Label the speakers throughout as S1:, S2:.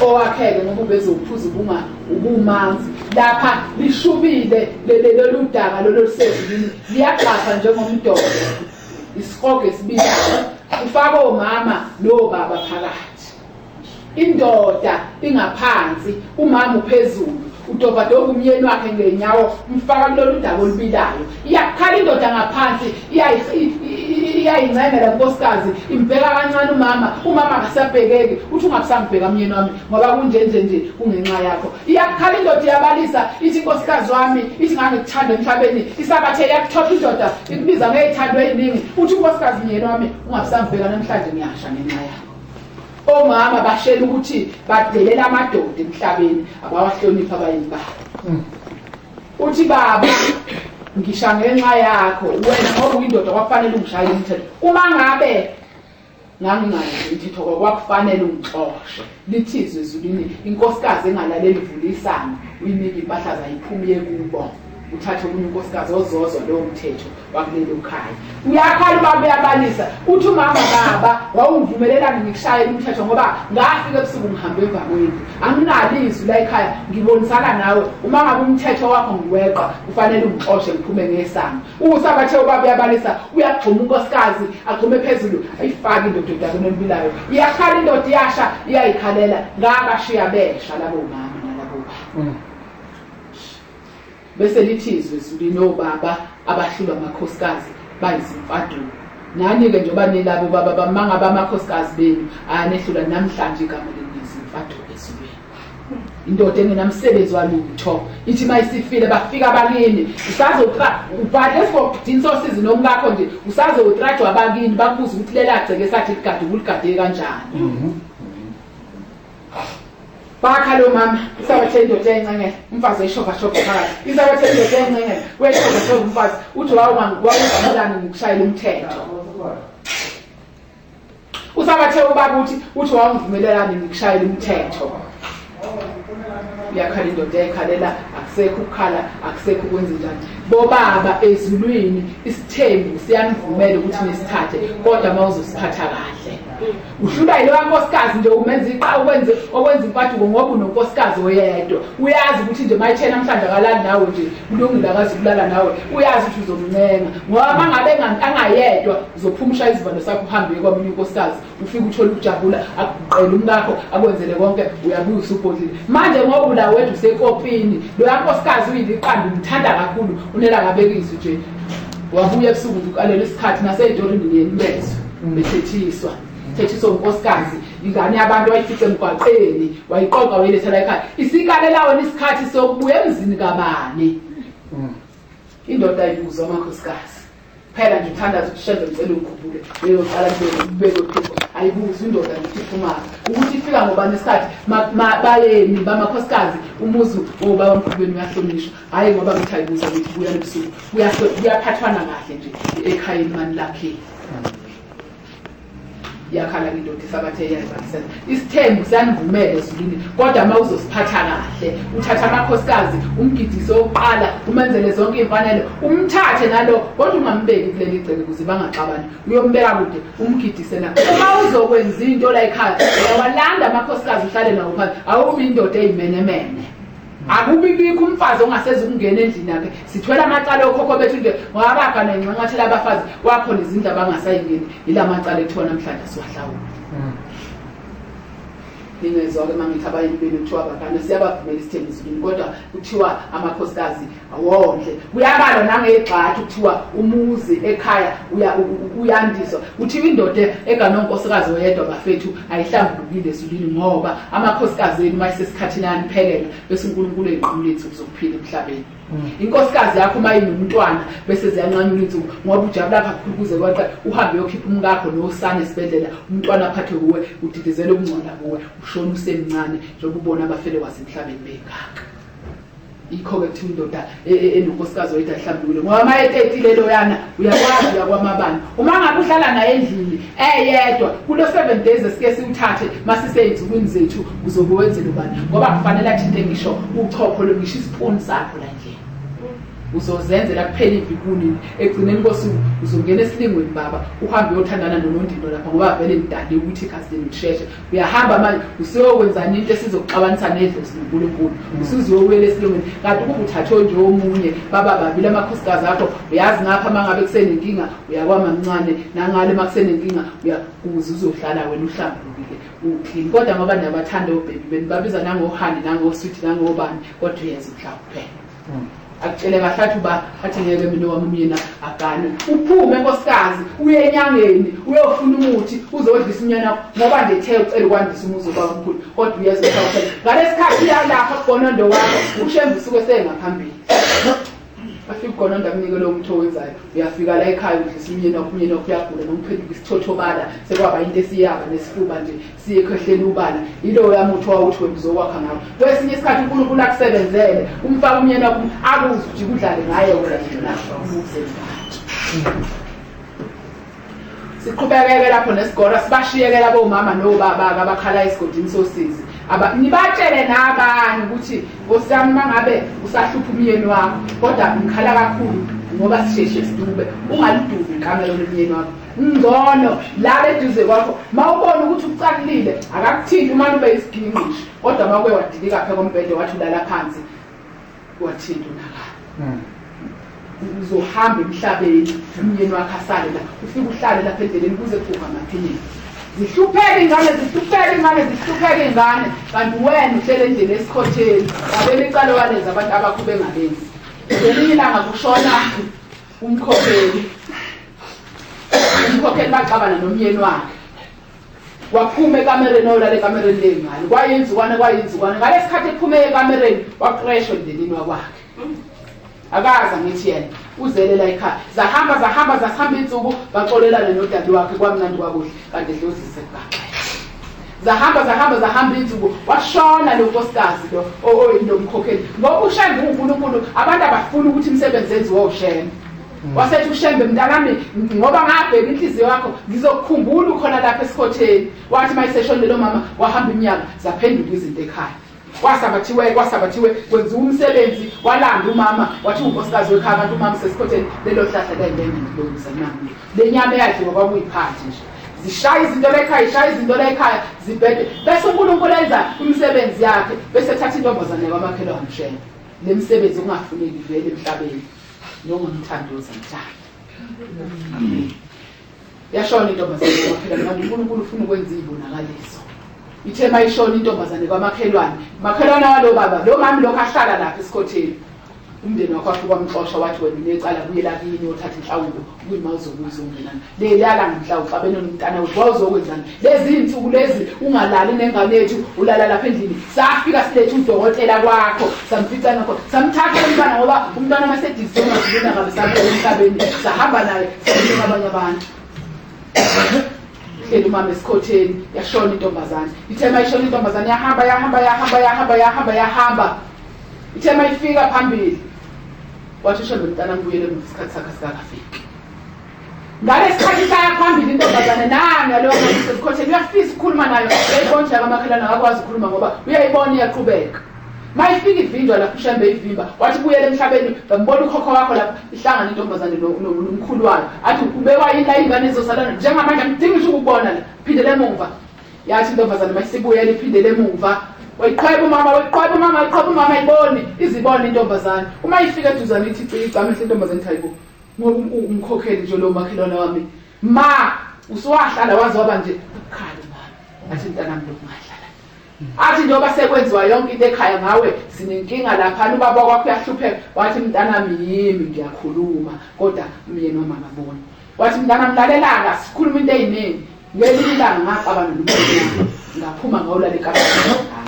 S1: Owakheke ngoba ubezophuza ubunga ubumanzi lapha lishubile lolu daka lolu lusezulwini liyagxapha njengomdolo isihogo esibilayo ufaka omama nobaba phakathi indoda ingaphansi umama uphezulu udobhadoba umyeni wakhe ngenyawo umfaka kulolu daba olubilayo iyakhala indoda ngaphansi iyayincengela unkosikazi imbheka kancane umama umama akasabhekeki uthi ungabusangibheka myeni wami ngoba kunjenje nje kungenxa yakho iyakhala indoda iyabalisa ithi inkosikazi wami ithi ngangikuthanda emhlabeni isabathe iyakuthopha indoda ikubiza ngey'thando ey'ningi uthi unkosikazi myeni wami ungabusangibheka namhlanje ngiyasha ngenxa yakho omama bashela ukuthi badelela amadoda emhlabeni abawahloniphi abayeni babo Uthi baba ngisha ngenxa yakho wena ngoba uyindoda kwakufanele ungishayele umthetho. Uma ngabe ngangingayenzi umthetho kwakufanele ungixoshe. Lithi izwi ezulwini inkosikazi engalaleli vula isango uyinike impahla zayo iphume iye kubo. Uthathe omunye unkosikazi ozozwa lowo mthetho wakulelo khaya. Uyakhala ubaba uyabalisa uthi umama baba wawungivumelelani ngikushayela umthetho ngoba ngafika ebusuku ngihambe emva kwendlu anginalo izwi la ekhaya ngibonisana nawe uma ngabe umthetho wakho ngiweqa kufanele ungixoshe ngiphume ngesango usabathe ubaba uyabalisa uyagxuma unkosikazi agxume phezulu ayifaki indoda odakeni olubilayo iyakhala indoda iyasha iyayikhalela ngabashiya besha labo mama nalabo baba mm. Bese lithi izwi ezulwini obaba abahlulwa amakhosikazi bayizimfaduko. Nani-ke njengoba nilabo baba bamanga bamakhosikazi benu ayanehlula namhlanje igama lenu lizimfaduko ezulwini. Indoda engenamsebenzi walutho ithi uma isifile bafika abakini usazotra ubhadle esigobhidini sosizi nomkakho nje usazotrajwa abakini bakubuza ukuthi lela gceke sathi ligade ubuligade kanjani. Mm -hmm. Bakha lo mama isabathe indoda encengela umfazi wayishova shova phakathi isabathe indoda encengela wayishova shova umfazi uthi wawungamelani ngokushayela umthetho usabathe ubaba uthi uthi wawungivumelelani ngikushayela umthetho uyakhala indoda eyayikhalela akusekho ukukhala akusekho ukwenza njani bobaba ezulwini isithembu siyanivumela ukuthi nisithathe kodwa uma uzosiphatha kahle Uhlulwa yiloya nkosikazi nje umenza iqa ukwenze okwenza imfaduko ngoba unonkosikazi oyedwa. Uyazi ukuthi nje mayithe namhlanje akalali nawe nje kulungile akazi ukulala nawe. Uyazi ukuthi uzomncenga ngoba mangabe angayedwa uzophumusha izivalo sakho uhambe uye kwamunye unkosikazi ufike uthole ukujabula akuqele umkakho akwenzele konke uyabuya usubhodlile. Manje ngoba ula wedwa usekopini loya nkosikazi uyiliqanda umthanda kakhulu unelangabekizwi nje wabuya ebusuku nje ukalelwa isikhathi nasey'torini niyelibezwe bethethiswa thethiswa unkosikazi ingane yabantu wayifica emgwaqeni wayiqoqa wayiletha la ekhaya isikalela wena isikhathi sokubuya emzini kabani indoda ayibuzwa amakhosikazi phela nje uthandaza ukuthi shembe ngicela ungikhumbule leyoqala kubeke uphupho ayibuzi indoda nje ukuthi iphumaphi ukuthi ifika ngobani isikhathi bayeni bamakhosikazi umuzi wobaba mkhulu wenu uyahlonishwa hhayi ngoba ngithi ayibuza ngithi buya ebusuku kuyaphathwana kahle nje ekhayeni mani lakhile yakhala indoda isabathe iyayibambisela isithembu siyanivumela ezulwini kodwa uma uzosiphatha kahle uthatha amakhosikazi umgidise wokuqala umenzele zonke iy'mfanelo umthathe nalo kodwa ungambeki kuleli gceke ukuze bangaxabani uyombeka kude umgidise na uma uzokwenza into la ekhaya uyawalanda amakhosikazi uhlale nawo phansi awubi indoda eyimenemene akubi bikho umfazi ongasezi ukungena endlini yakhe sithwele amacala okhokho bethu nje ngoba bagana inxanxathela abafazi kwakhona izindlu abangasayingeni yila macala ekuthiwa namhlanje siwahlawula ningezwa-ke uma ngithi abayeni benu kuthiwa bagana siyabavumela isithembu ezulwini kodwa kuthiwa amakhosikazi awondle kuyabalwa nangegxathu kuthiwa umuzi ekhaya uyandiswa kuthiwa indoda egana unkosikazi oyedwa bafethu ayihlambulukile ezulwini ngoba amakhosikazi enu uma isesikhathini ayaniphekela bese uNkulunkulu eyiqhumula insuku zokuphila emhlabeni inkosikazi yakho uma inomntwana bese ziyanqanyula insuku ngoba ujabula kakhulu kuze kweqe uhambe uyokhipha umkakho nosana esibhedlela umntwana aphathwe kuwe udidizele ukungcola kuwe ushona usemncane njengoba ubona abafele wasemhlabeni bengaka Yikho-ke kuthiwa indoda e, e, enonkosikazi oyedwa ahlambulule ngoba uma etetile loyana uyakwazi uyakwamabani uma ngabe uhlala naye endlini eyedwa kulo 7 days esike siwuthathe masisey'nsukwini zethu uzobe wenzele ubani ngoba kufanele athinte ngisho uchopho lo ngisho isipuni sakho la endlini. Uzozenzela kuphela ivikuni ekugcineni kosuku uzongena esilingweni baba, uhambe uyothandana nonondindwa lapha ngoba vele nidaliwe ukuthi igazi lenu lisheshe. Uyahamba manje usuyokwenzani into esizokuxabanisa nedlozi noNkulunkulu, usuzuyowela esilingweni. Kanti ukuba uthathwe nje omunye baba babili amakhosikazi akho, uyazi ngapha uma ngabe kusenenkinga uyakwamamncane, nangale uma kusenenkinga ukuze uzohlala wena uhlambulukile uclean. Kodwa ngoba niyabathanda obhebi benu, babiza nangohani nangosweet nangobani, kodwa uyeza umhlaba kuphela. Akutshele kahle athi uba athi ngeke mina wami umyena agane. Uphume nkosikazi uye enyangeni uyofuna umuthi uzodlisa umnyana wakho, ngoba nje ethe ucela ukwandisa umuzi ubaba omkhulu, kodwa uyeza umhlaba kuphela. Ngalesikhathi uyalapha kugonondo wakho, uShembe usuke sengaphambili. Afika ugonondo amnike lowo muthi owenzayo, uyafika la ekhaya udlisa umyeni wakho, umyeni wakho uyagula noma uphenduka isithothobala, sekwaba into esiyaba nesifuba nje siye ekhehleni ubala. Yiloya muthi owawuthi wena uzokwakha ngawo. Kwesinye isikhathi uNkulunkulu akusebenzele, umfake umyeni wakho akuze ujike udlale ngaye wena nje umuze manje. Siqhubekeke lapho nesigora, sibashiyeke labo mama nobaba abakhala esigodini sosizi. Nibatshele nabanye ukuthi nkosi yami mangabe usahlupha umyeni wakho, kodwa ngikhala kakhulu ngoba sisheshe sidube, ungalidubi ikamelo lomyeni wakho. Ngcono la eduze kwakho mawubona ukuthi ucakulile akakuthinti, umane ube isiginqi nje, kodwa mawuke wadilika phe kombhede wathi ulala phansi wathinta unakala. Uzohamba emhlabeni umyeni wakhe asale la, ufike uhlale lapha endleleni kuze kuguga amaphinifa. Zihlupheke ingane, zihlupheke ingane, zihlupheke ingane, kanti wena uhlele endlini esikhotheni, wabela icala walenza abantu abakho bengabenzi. Ngelinye ilanga kushona umkhokheli, umkhokheli baxabana nomyeni wakhe, waphuma ekamereni olala ekamereni ley'ngane, kwayinzukwane kwayinzukwane. Ngalesikhathi ephume ekamereni wakreshwa emndenini wakwakhe, akaze ngithi yena uzelela ekhaya. Zahamba zahamba zasihamba insuku, baxolelana nodade wakhe, kwamnandi kwakuhle, kanti dlozi sekugaxele. Zahamba zahamba zahamba insuku, washona lo nkosikazi lo oyilo mkhokheli, ngoba uShembe uNkulunkulu, abantu abafuni ukuthi imisebenzi yenziwe uShembe. Wasethi uShembe, mntanami, ngoba ngabheka inhliziyo yakho ngizokukhumbula ukhona lapha esikhotheni. Wathi mayiseshonile lo mama, wahamba iminyaka, zaphenduka izinto ekhaya, kwasabathiwe kwasabathiwe, kwenziwa umsebenzi, walanda umama, wathi unkosikazi wekhaya, kanti umama usesikhotheni. Lelo hlahla layilengilungisa nami le nyama eyadliwa kwakuyiphathi nje. Zishaya izinto lekhaya, ishaya izinto lekhaya zibhede, bese uNkulunkulu enza imisebenzi yakhe, bese ethatha intombazane yakwamakhelwane uShembe. Le misebenzi kungafuneki vele emhlabeni nongamthandoza mthanda. Yashona intombazane kwamakhelwane, kanti uNkulunkulu ufuna ukwenza iy'bonakaliso. Ithe mayishona intombazane kwamakhelwane, makhelwane walo baba lo mami lokhu ahlala lapha esikhotheni, umndeni wakho wafika wamxosha, wathi wena unecala, buyela kini othatha inhlawulo, kuyima uzobuya uzongenana lelala ngomhla uxabene nomntana wethu, wawuzokwenzani lezi iy'nsuku lezi ungalali nengane yethu, ulala lapha endlini. Safika silethe udokotela kwakho, samfica ngakho, samthatha umntwana, ngoba umntwana masedizongasiluna ngabe sabuya emhlabeni, sahamba naye samnika abanye abantu. Hleli umama esikhotheni, yashona intombazane. Ithe mayishona intombazane, yahamba yahamba yahamba yahamba yahamba yahamba, ithe mayifika phambili wathi uShembe, mntana ngibuyele emuva, isikhathi sakhe sikakafiki. Ngalesikhathi ihlaya phambili intombazane, nanga leyo mama isesikhotheni, uyafisa ukukhuluma nayo, uyayibona nje akamakhelwane, akakwazi ukukhuluma ngoba uyayibona iyaqhubeka. Mayifika ivinjwa lapho, uShembe ivimba, wathi buyele emhlabeni, ngambona ukhokho wakho lapho. Ihlangana intombazane nomkhulu wayo, athi ubekwa yini la ingane ezosalana njengamanje, angidingi ngisho ukubona la, phindele emuva. Yathi intombazane mayisibuyele iphindele emuva, wayiqhweba umama, wayiqhweba umama, wayiqhweba umama, ayiboni izibona intombazane. Uma ifika eduzane ithi cica amehlo intombazane, ithi hayibo, ngoba umkhokheli nje lo makhelwane wami, ma usuwahlala waze waba nje ukukhala mama. Athi mntanami lo ungahlala, athi njengoba sekwenziwa yonke into ekhaya ngawe, sinenkinga laphana, ubaba wakho uyahlupheka. Wathi mntanami yimi ngiyakhuluma, kodwa umyeni wami akaboni. Wathi mntanami lalela-ka, sikhuluma into ey'ningi. Ngelinye ilanga ngaxabana nomyeni wami, ngaphuma ngawulala ekamereni.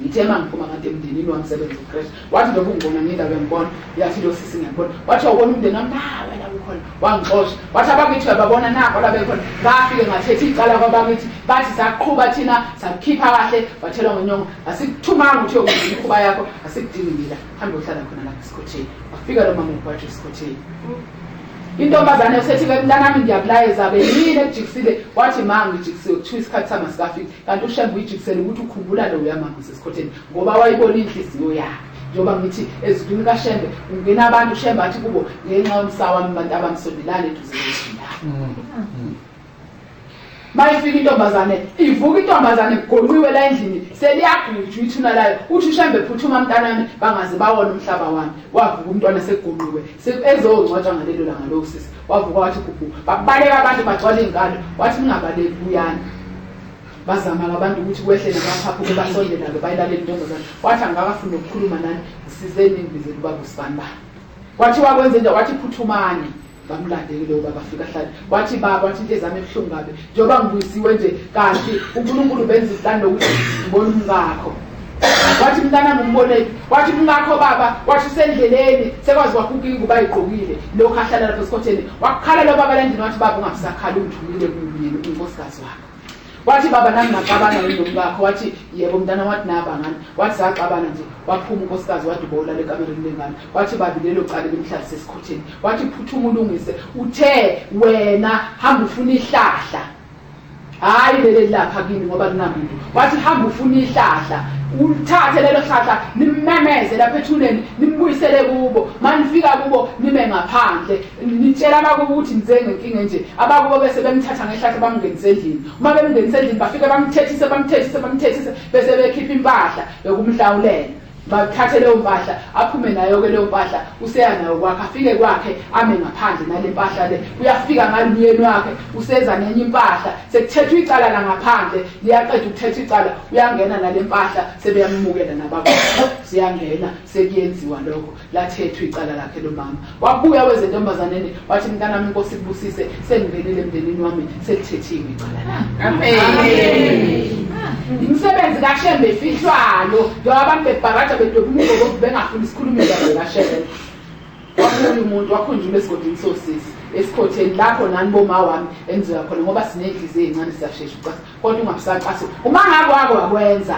S1: Ngithe uma ngiphuma kanti emndenini wami sebenza ukresh. Wathi njengoba ungibona nginda uyangibona, yathi lo sisi ngiyakubona. Wathi wawubona umndeni wami nawe la ukhona, wangixosha. Wathi abakithi uyababona nako la bekhona. Ngafike ngathetha icala kwabakithi, bathi saqhuba thina sakukhipha kahle, wathelwa ngenyongo, asikuthumanga ukuthi uyokwenza imikhuba yakho, asikudingi mina, hambe uhlala khona lapha esikhotheni. Wafika lo mama ugwaja esikhotheni. Intombazane usethi-ke, mntanami ngiyakulayeza-ke, yini ekujikisile? Wathi ma ngijikisiwe kuthiwa isikhathi sami asikafiki. Kanti uShembe uyijikisele ukuthi ukhumbula lo uyamama usesikhotheni, ngoba wayibona inhliziyo yakhe. Njengoba ngithi ezulwini kaShembe ungena abantu, uShembe athi kubo ngenxa yomsa wami abantu abamsondelane eduze kwethina. Mayifika intombazane, ivuka intombazane kugonqiwe la endlini, seliyagujwa ithuna layo. Uthi uShembe phuthuma mntanami bangaze bawona umhlaba wami. Wavuka umntwana sekugonqiwe, ezongcwatshwa ngalelo langa lowo sisi. Wavuka wathi gubhu, babaleka abantu bagcwala iy'nkalo. Wathi ningabaleki buyani. Bazama-ke abantu ukuthi kwehle namaphaphu ke basondela-ke bayilalela intombazane. Wathi angikakafuni nokukhuluma nani, ngisizeni ningibizele ubaba usibani bani. Kwathiwa kwenze njani, wathi phuthumani. Bamlande-ke lowo baba afika ahlale. Wathi baba, wathi into ezami ebuhlungu kabi njengoba ngibuyisiwe nje kanti uNkulunkulu benza iplani lokuthi ngibone umkakho. Wathi mntanami umbonephi? Wathi umkakho baba, wathi usendleleni sekwazi kwaguga ingubo ayigqokile lokhu ahlala lapho esikhotheni. Wakhala lo baba landini wathi baba ungabusakhala ungithumile kumyeni unkosikazi wakho. Wathi baba nami ngaxabana yini nomkakho? Wathi yebo mntana, wathi naba ngani? Wathi saxabana nje. Waphuma unkosikazi wathi ubolala ekamereni lengane. Wathi babi lelo cala limhlalise esikhotheni. Wathi phuthuma ulungise. Uthe wena hamba ufuna ihlahla. Hayi leli lapha kini ngoba kunamuntu. Wathi hamba ufuna ihlahla. Ulithathe lelo hlahla nimmemeze lapha ethuneni nimbuyisele kubo. Manifika kubo nime ngaphandle. Nitshela abakubo ukuthi nize ngenkinga nje. Abakubo bese bemthatha ngehlahla bamngenise endlini. Uma bemngenise endlini bafike bamthethise bamthethise bamthethise bese bekhipha impahla yokumhlawulela. Bathathe leyo mpahla aphume nayo ke leyo mpahla useya nayo kwakhe, afike kwakhe ame ngaphandle nale mpahla le. Uyafika ngalumyeni wakhe useza nenye impahla, sekuthethwa icala la ngaphandle, liyaqeda ukuthetha icala uyangena nale mpahla sebeyamukela nabakwabo. Siyangena sekuyenziwa lokho, lathethwa icala lakhe lo mama. Wabuya wezentombazaneni wathi mntanami inkosi ikubusise, sengingenile emndenini wami selithethiwe icala lami.
S2: Amen.
S1: Umsebenzi kaShembe efihlwayo njengoba abantu bebharaja bedweba umgogo bengafuni sikhulume indaba kaShembe. Wabuya umuntu wakhunjulwa esigodini sosisi esikhotheni lapho nani boma wami enziwa khona ngoba siney'nhliziyo ey'ncane siyashesha ukucasa, kodwa ungabusacasi. Uma ngabe wake wakwenza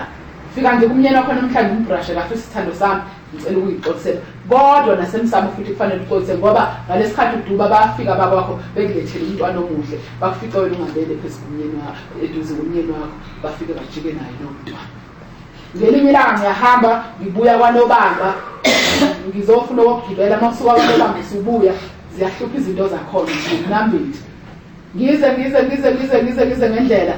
S1: fika nje kumyeni wakho namhlanje umbrashe kahle isithando sami ngicela ukuyixolisela. Kodwa nasemsamo futhi kufanele uxolise ngoba ngalesikhathi uduba bafika bakwakho bekulethele umntwana omuhle, bakufica wena ungabele phezu komyeni wakho, eduze komyeni wakho, bafike bajike naye lowo mntwana. Ngelinye ilanga ngiyahamba ngibuya kwaNobamba ngizofuna okugibela, uma kusuka kwaNobamba usubuya ziyahlupha izinto zakhona ngokunambitha. Ngize ngize ngize ngize ngize ngize ngendlela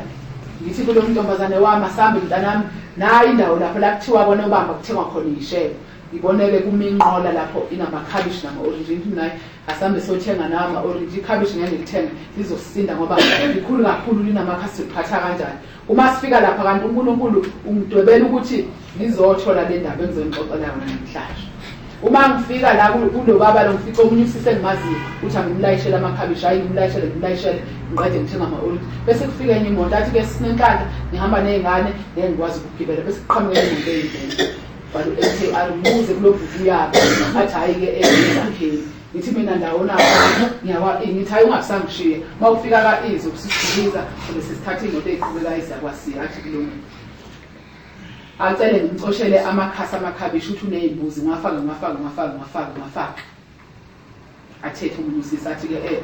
S1: ngithi kulo ntombazane wami asambe mntanami, nayi indawo lapho la kuthiwa kwaNobamba kuthengwa khona iy'shebo. Ngiboneke kuminqola lapho inamakhabishi nama-orange. Ngithi mina asambe siyothenga nawo ama-orange, ikhabishi ngeke ngilithenge lizosinda ngoba likhulu kakhulu linamakhasi, liphatha kanjani. Uma sifika lapha kanti uNkulunkulu ungidwebela ukuthi ngizothola le ndaba engizonixoxela yona namhlanje. Uma ngifika la kulo baba lo ngifica omunye usisi engimaziyo uthi angimlayishele amakhabishi, hayi ngimlayishele ngimlayishele ngiqede ngithenga ama-orange. Bese kufika enye imoto athi ke sinenhlanhla ngihamba ney'ngane ngeke ngikwazi ukugibela, bese kuqhamuka enye imoto ey'ndlela. Bhala u-M K R ngibuze kulo bhuti uyaphi, athi hhayi-ke ezakheni. Ngithi mina ndawo nakho ngithi hhayi ungabisangishiya, uma ufika ka-Izwi usisibiza bese sithatha imoto eyiqhubekayo siyakwasiya, athi kulungile. Acele ngimcoshele amakhasi amakhabishi uthi uney'mbuzi, ngiwafake ngiwafake ngiwafake ngiwafake ngiwafake. Athethe omunye usisi athi ke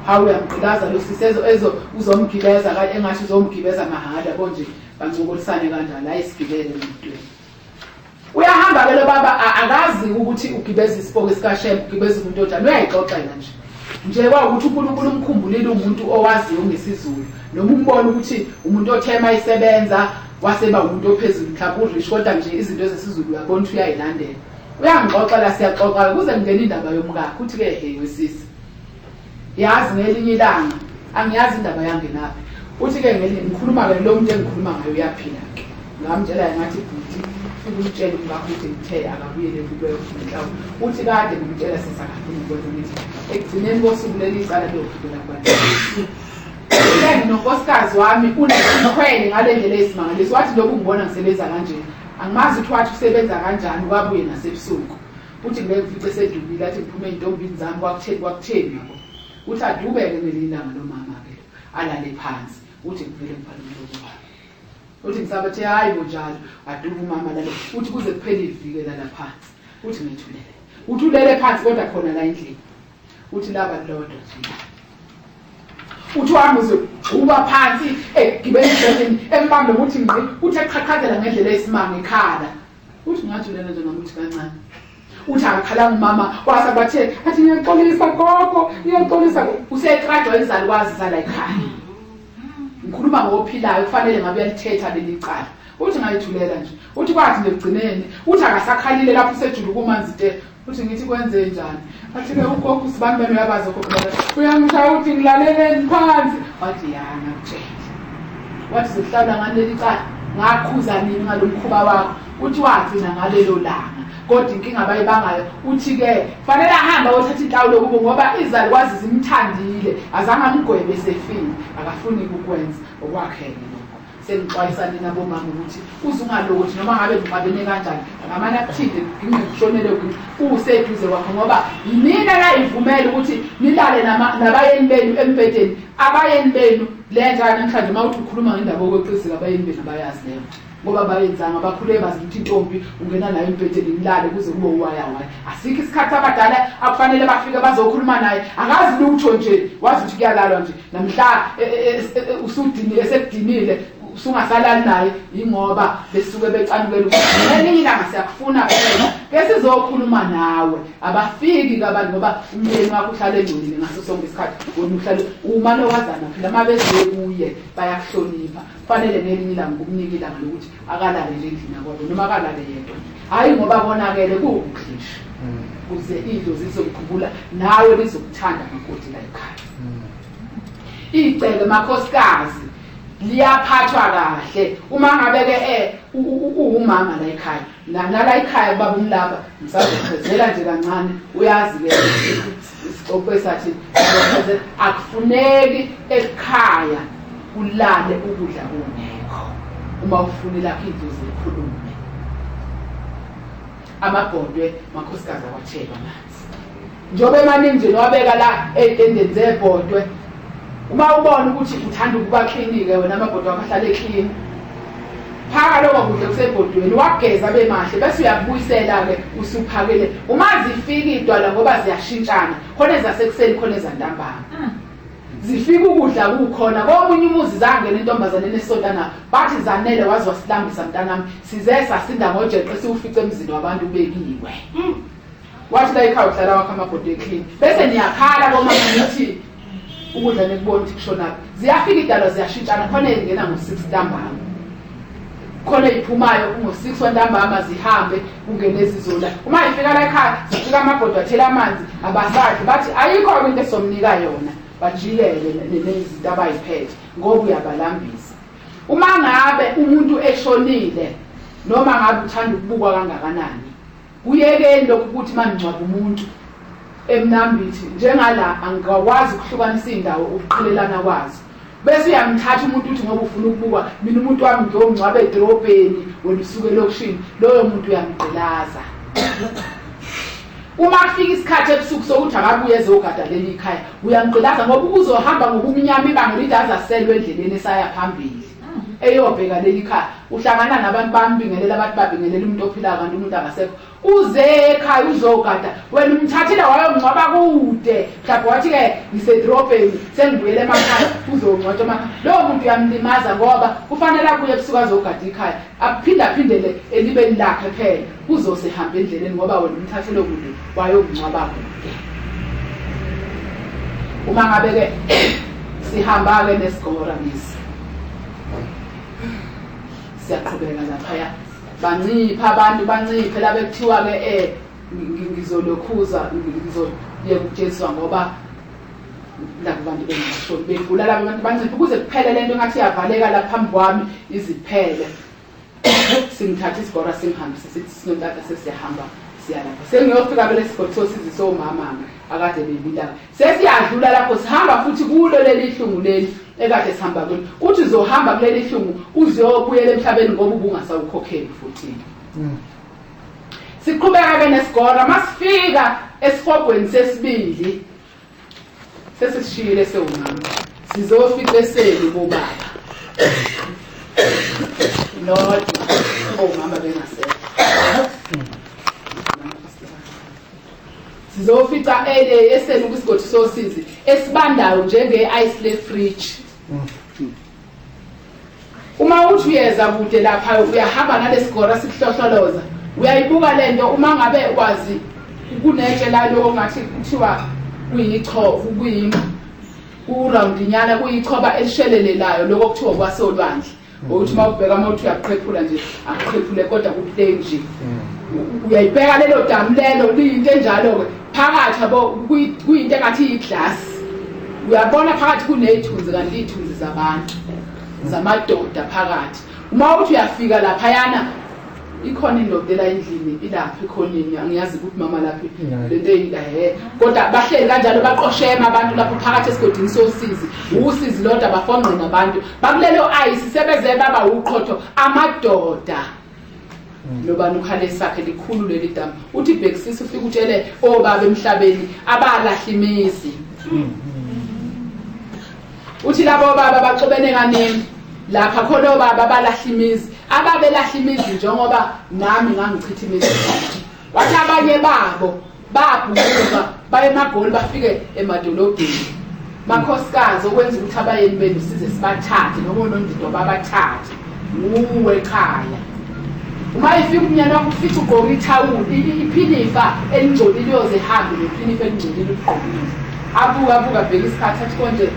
S1: hawu uyamgqilaza lo sisi ezo uzomgibeza ka engathi uzomgibeza mahhala yabo nje bancokolisane kanjalo, hayi sigibele emotweni. Uyahamba ke lo baba akazi ukuthi ugibeza isipoki sikaShembe, ugibeza umuntu onjani, uyayixoxela nje. Nje kwawukuthi uNkulunkulu umkhumbulile umuntu owaziyo ngesiZulu, noma umbona ukuthi umuntu othema isebenza waseba umuntu ophezulu mhlawumbe urich, kodwa nje izinto zesiZulu uyabona ukuthi uyayilandela. Uyangixoxela siyaxoxa kuze kungene indaba yomkakhe, uthi ke hey wesisi yazi ngelinye ilanga angiyazi indaba yangenaphi. Uthi ke ngelinye ngikhuluma ke lo muntu engikhuluma ngayo uyaphila ke, ngamtshela ngathi bhuti ufike umtshele umkakho ukuthi ngithe akabuyele kube inhlawulo. Uthi kade ngimtshela sesakafuna ukwenza, ngithi ekugcineni kosuku leli icala liyogibela kubantu. Nonkosikazi wami unesikhwele ngale ndlela eyisimangaliso, wathi lokhu ngibona ngisebenza kanje angimazi ukuthi wathi usebenza kanjani, kwabuye nasebusuku. Uthi ngeke ngifice sedubile, athi ngiphume ey'ntombini zami kwakutheni kwakutheni yabo. Uthi adubeke ngelinye ilanga lo mama ke alale phansi, uthi ngivele ngivale umlomo wami. Uthi ngisabathe hayi bo njalo, aduba umama lalo, uthi kuze kuphele iviki elala phansi. Uthi ngethulele, uthi ulele phansi kodwa khona la endlini. Uthi laba lodwa nje. Uthi wami uzogxuba phansi egibela ebhedeni embambe ukuthi ngqi, uthi eqhaqhazela ngendlela eyisimanga ekhala. Uthi ngajulela nje ngamuthi kancane. Uthi akakhalanga umama wase bathe athi ngiyaxolisa gogo, ngiyaxolisa. Usekrajwa izalukwazi zala ekhaya. Ngikhuluma ngophilayo kufanele ngabe uyalithetha leli cala. Uthi ngayithulela nje. Uthi kwathi nje ekugcineni uthi akasakhalile lapho usejula kumanzi te. Uthi ngithi kwenze njani? Athi ke ugogo usibani bani uyabazi ogogo bani. Uyangishaya uthi ngilaleleni phansi. Wathi ya ngakutshela. Wathi zokuhlawula ngani leli cala? Ngakhuza nini ngalo mkhuba wakho? Uthi wagcina ngalelo langa. Kodwa inkinga abayibangayo uthi ke fanele ahambe ayothatha inhlawulo kubo ngoba izalukwazi zimthandile, azange amgwebe esefile, akafuni ukukwenza okwakhe-ke lokho. Sengixwayisa nina bomama ukuthi uze ungalokothi noma ngabe nixabene kanjani, akamane akuthinte ginqe kushonele ginqe useduze kwakho, ngoba yinina nayivumela ukuthi nilale nabayeni benu embhedeni. Abayeni benu le nja namhlanje uma uthi ukhuluma ngendaba yokweqisika, abayeni benu abayazi leyo ngoba bayenzanga, bakhule bazi ukuthi intombi ungena nayo embhedeni nilale kuze kube uwaya waya. Asikho isikhathi abadala akufanele bafike bazokhuluma naye, akazi lutho nje, wazi ukuthi kuyalalwa nje. Namhla usudinile, esekudinile usungasalali naye, ingoba besuke becanukela ukuthi ngelinye ilanga siyakufuna phela ke sizokhuluma nawe. Abafiki kabantu ngoba umyeni wakho uhlale engcolile ngaso sonke isikhathi, wena uhlale umane wazana phela. Uma beze kuye bayakuhlonipha, kufanele ngelinye ilanga ukunike ilanga lokuthi akalale nje endlini yakwabo noma akalale yedwa, hhayi ngoba konakele kuwukuhle nje, kuze idlozi lizokukhumbula nawe lizokuthanda makoti la ekhaya. Igceke makhosikazi liyaphathwa kahle uma ngabe ke uwumama la ekhaya. Nala ekhaya baba umlapha ngisazochezela nje kancane, uyazi ke isixoxo esathi akufuneki ekhaya ulale ukudla kungekho uma ufuna lakho idlozi likhulume. Amabhodwe makhosikazi awathelwa amanzi njengoba emaningi nje niwabeka la ey'tendeni zebhodwe. Uma ubona ukuthi uthanda ukuba clean-ke wena, amabhodwe akho ahlale clean, phaka lokho kudla kusebhodweni wageza abe mahle, bese uyakubuyisela-ke usuphakele. Uma zifika iy'dwala ngoba ziyashintshana, khona ezasekuseni khona ezantambama, zifika ukudla kukhona. Komunye umuzi zangena intombazane enesontana, bathi zanele waze wasilambisa mntanami, size sasinda ngojeqe siwufice emzini wabantu ubekiwe. Wathi la ekhaya uhlala wakho amabhodwe clean, bese niyakhala komama nithi ukudla nikubona ukuthi kushonaphi. Ziyafika idalwa ziyashintshana, khona ezingena ngo-6 ntambama, khona ey'phumayo ngo-6 wantambama zihambe kungene ezizola. Uma ifika la ekhaya zifika amabhodwe athela amanzi, abasadli, bathi ayikho-ke into esizomnika yona, bajikele nezinto abayiphethe ngoba uyabalambisa. Uma ngabe umuntu eshonile noma ngabe uthanda ukubukwa kangakanani, kuyekeni lokhu ukuthi maningcwaba umuntu emnambithi njengala angikwazi ukuhlukanisa iy'ndawo ukuqhelelana kwazo, bese uyamthatha umuntu uthi ngoba ufuna ukubukwa, mina umuntu wami ngiyomngcwaba edorobheni, wena usuke elokishini, loyo muntu uyamgqilaza. Uma kufika isikhathi ebusuku sokuthi akabuye ezogada leli khaya, uyamgqilaza ngoba uzohamba ngobumnyama ibanga elide aze aselwe endleleni esaya phambili eyobheka leli khaya. Uhlangana nabantu bambingelela, abantu babingelela umuntu ophilayo kanti umuntu akasekho. Uze ekhaya uzogada, wena umthathile wayomngcwaba kude, mhlawumbe wathi-ke ngisedorobheni sengibuyele emakhaya, uzongcwatshwa emakhaya. Lowo muntu uyamlimaza ngoba kufanele abuye ebusuku azogada ikhaya, aphinde aphindele elibeni lakhe phela, uzosehamba endleleni ngoba wena umthathele kude wayomngcwaba kude. Uma ngabe-ke sihamba-ke nesigora lesi siyaqhubeka laphaya, banciphe abantu, banciphe la bekuthiwa-ke ngizolokhuza ngizoyeka ukujeziswa ngoba labo bantu bengashoni begula, labo bantu banciphe ukuze kuphele lento engathi iyavaleka la phambi kwami iziphele. Singithatha isigora singihambise sithi sinontata sesiyahamba siya lapha, sengiyofika kule sigodi sosizi somama akade bebila, sesiyadlula lapho sihamba futhi kulo leli hlungu leli ekade sihamba kulo. Uthi uzohamba kuleli hlungu uziyobuyela emhlabeni ngoba ubungasawukhokheli futhi. Siqhubeka ke nesigora, masifika esihogweni sesibili sesisishiyile sewumama, sizofica eseli bobaba lodwa omama bengasekho. Sizofica esenu kwisigodi sosizi esibandayo njenge-ice le fridge. Uma uthi uyeza kude lapha uyahamba nalesigora sikuhlohloloza, Uyayibuka lento uma ngabe wazi kunetshe la lokho ngathi kuthiwa kuyicho kuyi kurawundinyana kuyichoba elishelelelayo lokho kuthiwa kwasolwandle. Ukuthi uma ubheka uma uthi uyaqhephula nje akuqhephule kodwa kuplane nje. Uyayibheka lelo damu lelo liyinto enjalo-ke phakathi yabo kuyinto engathi iyiglass. Uyabona phakathi kuney'thunzi kanti iy'thunzi zabantu zamadoda phakathi. Uma uthi uyafika laphayana ikhona indoda ela endlini ilapha ikhoneni angiyazi ukuthi mama laphi lento ehe kodwa bahleli kanjalo baqoshema abantu lapho phakathi esigodini sosizi usizi lodwa bafonqe nabantu bakulelo ayisi sebeze baba uqhotho amadoda nobani ukhale sakhe likhulu leli damu uthi bhekisisa ufike utshele obaba emhlabeni abalahla imizi uthi labo baba baxubene kaningi lapha khona obaba abalahla imizi ababelahla imizi njengoba nami ngangichitha imizi wathi abanye babo babhukuka baye emagoli bafike emadolobheni makhosikazi okwenza ukuthi abayeni benu size sibathathe noma onondidwa babathathe wuwe ekhaya uma ifika umnyana wakho ufica ugqoke ithawula iphinifa elingcolile uyoze ehambe nephinifa elingcolile uligqokile abuka abuka abheke isikhathi athi konje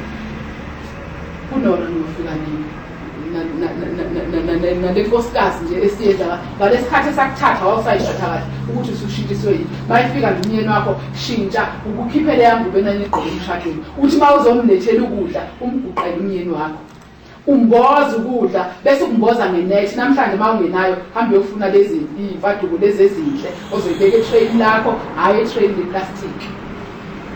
S1: kunona ngiyofika nini nale nkosikazi nje esiyenza ngalesikhathi esakuthatha wawusayishutha kahle ukuthi usushintshiswe yini mayifika nje umyeni wakho shintsha ukukhiphele yangubo enanigqoke emshadweni uthi uma uzomlethela ukudla umguqele umyeni wakho umboza ukudla bese ukumboza ngenethi namhlanje uma ungenayo hambe uyofuna lezi iy'mfaduko lezi ezinhle ozoyibeka etreyini lakho hhayi etreyini leplastic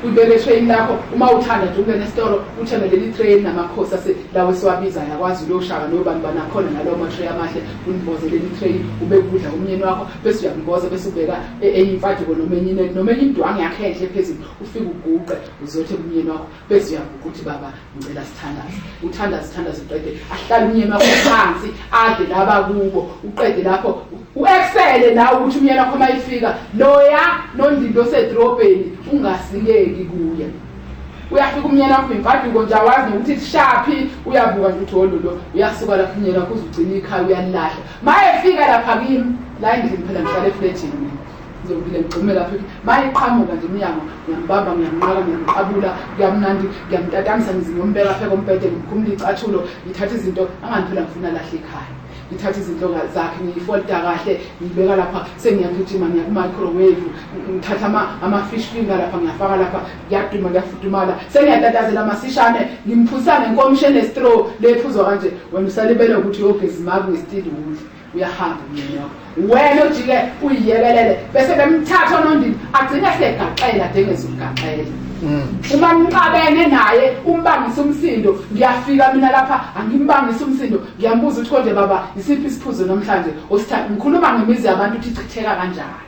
S1: uyibeke etreyini lakho uma uthanda nje ungene esitolo uthenge leli treyi namakhosi ase lawo esiwabizayo akwazi uyoshaka nobani banakhona nalawo matreyi amahle unimboze leli treyi ubeke ukudla kumyeni wakho bese uyakumboza bese ubeka enye imfaduko noma enye noma enye indwangu yakhe enhle phezulu ufike uguqe uzothe kumyeni wakho bese uyaguqa uthi baba ngicela sithandaze uthandaze uthandaze uqede ahlale umyeni wakho phansi adle laba kubo uqede lapho u-excele nawe ukuthi umyeni wakho uma ifika loya nondindo osedrobheni ungasikeki kuye uyafika umyeni wakho imfaduko nje awazi nokuthi sishaphi uyabuka nje ukuthi olulo uyasuka lapho umyeni wakho uzugcina ikhaya uyalilahla ma efika lapha kimi la endlini phela ngihlala eflejini mina ngizovile ngigxume lapho mayiqhamuka nje umnyango ngiyambamba ngiyamnqaka ngiyamqabula kuyamnandi ngiyamtatamisa ngize ngiyombeka phe kombhede ngimkhumula icathulo ngithatha izinto angani phela ngifuna lahle ikhaya ngithatha izinto zakhe ngiyifolda kahle ngibeka lapha sengiyagijima ngiya ku-microwave ngithatha ama-fish finger lapha ngiyafaka lapha kuyaduma kuyafudumala sengiyatatazela masishane ngimphuzisa ngenkomishi enestraw lephuzwa kanje wena usalibele ukuthi uyogeza imaku ngesitili udle uyahamba umyeni wakho wena ojike uyiyekelele bese bemthatha onondini agcine segaxela dengeza ukugaxela uma nixabene naye umbangisa umsindo ngiyafika mina lapha angimbangisa umsindo ngiyambuza ukuthi konje baba isiphi isiphuzo namhlanje osithanda ngikhuluma ngemizi yabantu ukuthi ichitheka kanjani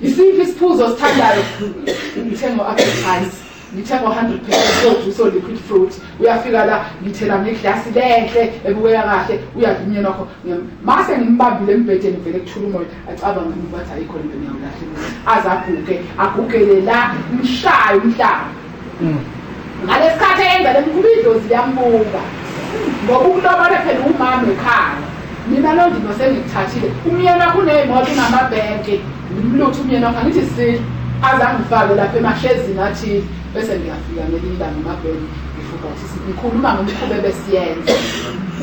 S1: isiphi isiphuzo osithandayo ngithenga u-appetize ngithenga u-100% sojuice o-liquid fruit uyafika la ngithela ngeglasi lenhle ebukeka kahle uyadla umyeni wakho mase ngimbambile embhedeni vele kuthula umoya acabange ukuthi ayikho lento ngiyawulahla aze aguge agugele la mshaye umhlaba ngalesikhathi eyenza le mkhuba idlozi liyambuka ngoba ukulobole phela umama ekhaya mina lo ndima sengikuthathile umyeni wakho uney'moto unamabhenki ngimluthe umyeni wakho angithi sile aze angifake lapha emashezini athile bese ngiyafika ngelinye ilanga emabhenki ngifumbathise ngikhuluma ngomkhuba ebesiyenza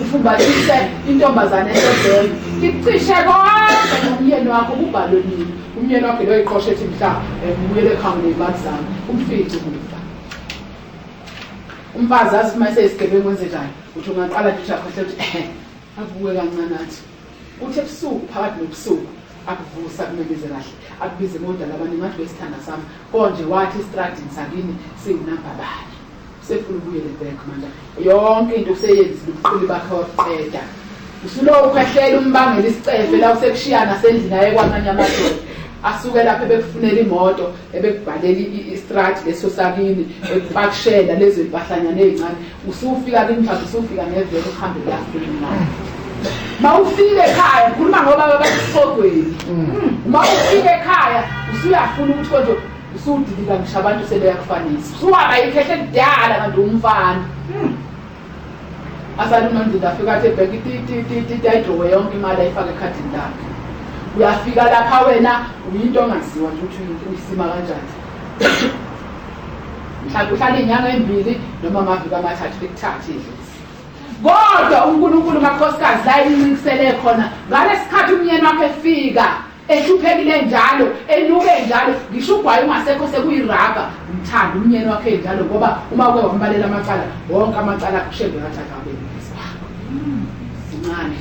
S1: ufumbathise intombazane esebhenki ikucishe konke nomyeni wakho kubhalwe nini umyeni wakho loyiqosha ethi mhla ngibuyele ekhaya ney'mali zami umfice kufa umfazi azi uma eseyisigebengu wenze njani uthi ungaqala nje uthi akhohle ukuthi ehe avuke kancane athi uthi ebusuku phakathi nobusuku akuvusa akumemeze kahle akubize ngodala abaningi athi wesithanda sami konje wathi estradini sakini siwunamba bani usefuna ubuyele back manje yonke into useyenzile ubuqili bakhe wabuqeda usuloku ukhwehlela umbangela isicefe la usekushiyana sendlini aye kwamanye amadoda asuke lapho ebekufunela imoto ebekubhalela istrati leso sakini ekupakishela lezo impahlanyana ey'ncane usufika kini mhlawumbe usufika ngevele uhambe kuyafuna imali ma ufike ekhaya ngikhuluma ngoba babasesihogweni uma ufike ekhaya usuyafuna ukuthi konje usudilika ngisho abantu sebeyakufanisa usuwaba ikhehle elidala kanti umfana asale unondinda afika athi ebhenki titititi ayidrowe yonke imali ayifake ekhadini lakhe. Uyafika lapha wena uyinto ongaziwa nje ukuthi uyisima kanjani. Mhlawumbe uhlala iy'nyanga ey'mbili noma amaviki amathathu likuthathe idlozi. Kodwa uNkulunkulu makhosikazi la incikisele khona ngalesikhathi umyeni wakhe efika ehluphekile njalo enuke njalo ngisho ugwayi ungasekho sekuyirabha umthanda umyeni wakhe njalo ngoba uma uke wambalela amacala wonke amacala akushembe ngathi akabe kwakho sincane.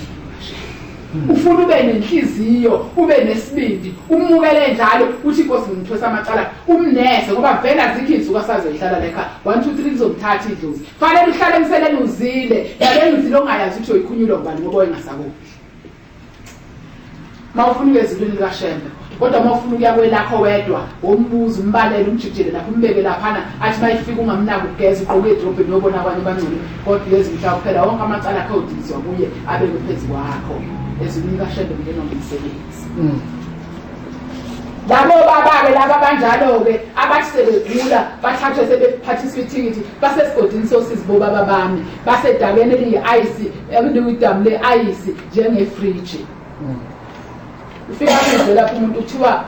S1: Ufuna ube nenhliziyo, ube nesibindi, umukele njalo uthi inkosi ngimthwesa amacala, umnese ngoba vele azikho izinsuku asazoyihlala la ekhaya. 1 2 3 lizomthatha idlozi. Fanele uhlale emseleni uzile, nale nzilo ongayazi ukuthi uyoyikhunyulwa ngubani ngoba wayengasakudli. Uma ufuna ukuya ezulwini likaShembe, kodwa uma ufuna ukuya kwelakho wedwa, wombuza umbalele umjikijele lapho umbeke laphana athi mayifika ungamnaki ugeza ugqoke edrobheni uyobona abanye abangcole kodwa uyeza umhla kuphela wonke amacala akhe odilizwa kuye abekwe phezu kwakho ezulwini likaShembe kungenwa ngomsebenzi. Labo baba-ke laba abanjalo-ke abathi sebegula bathathwe sebephathiswa ithikithi basesigodini sosizi bobaba bami basedakeni eliyi-ayisi eliyidamu le-ayisi njengefriji. Ufika abuze lapho umuntu kuthiwa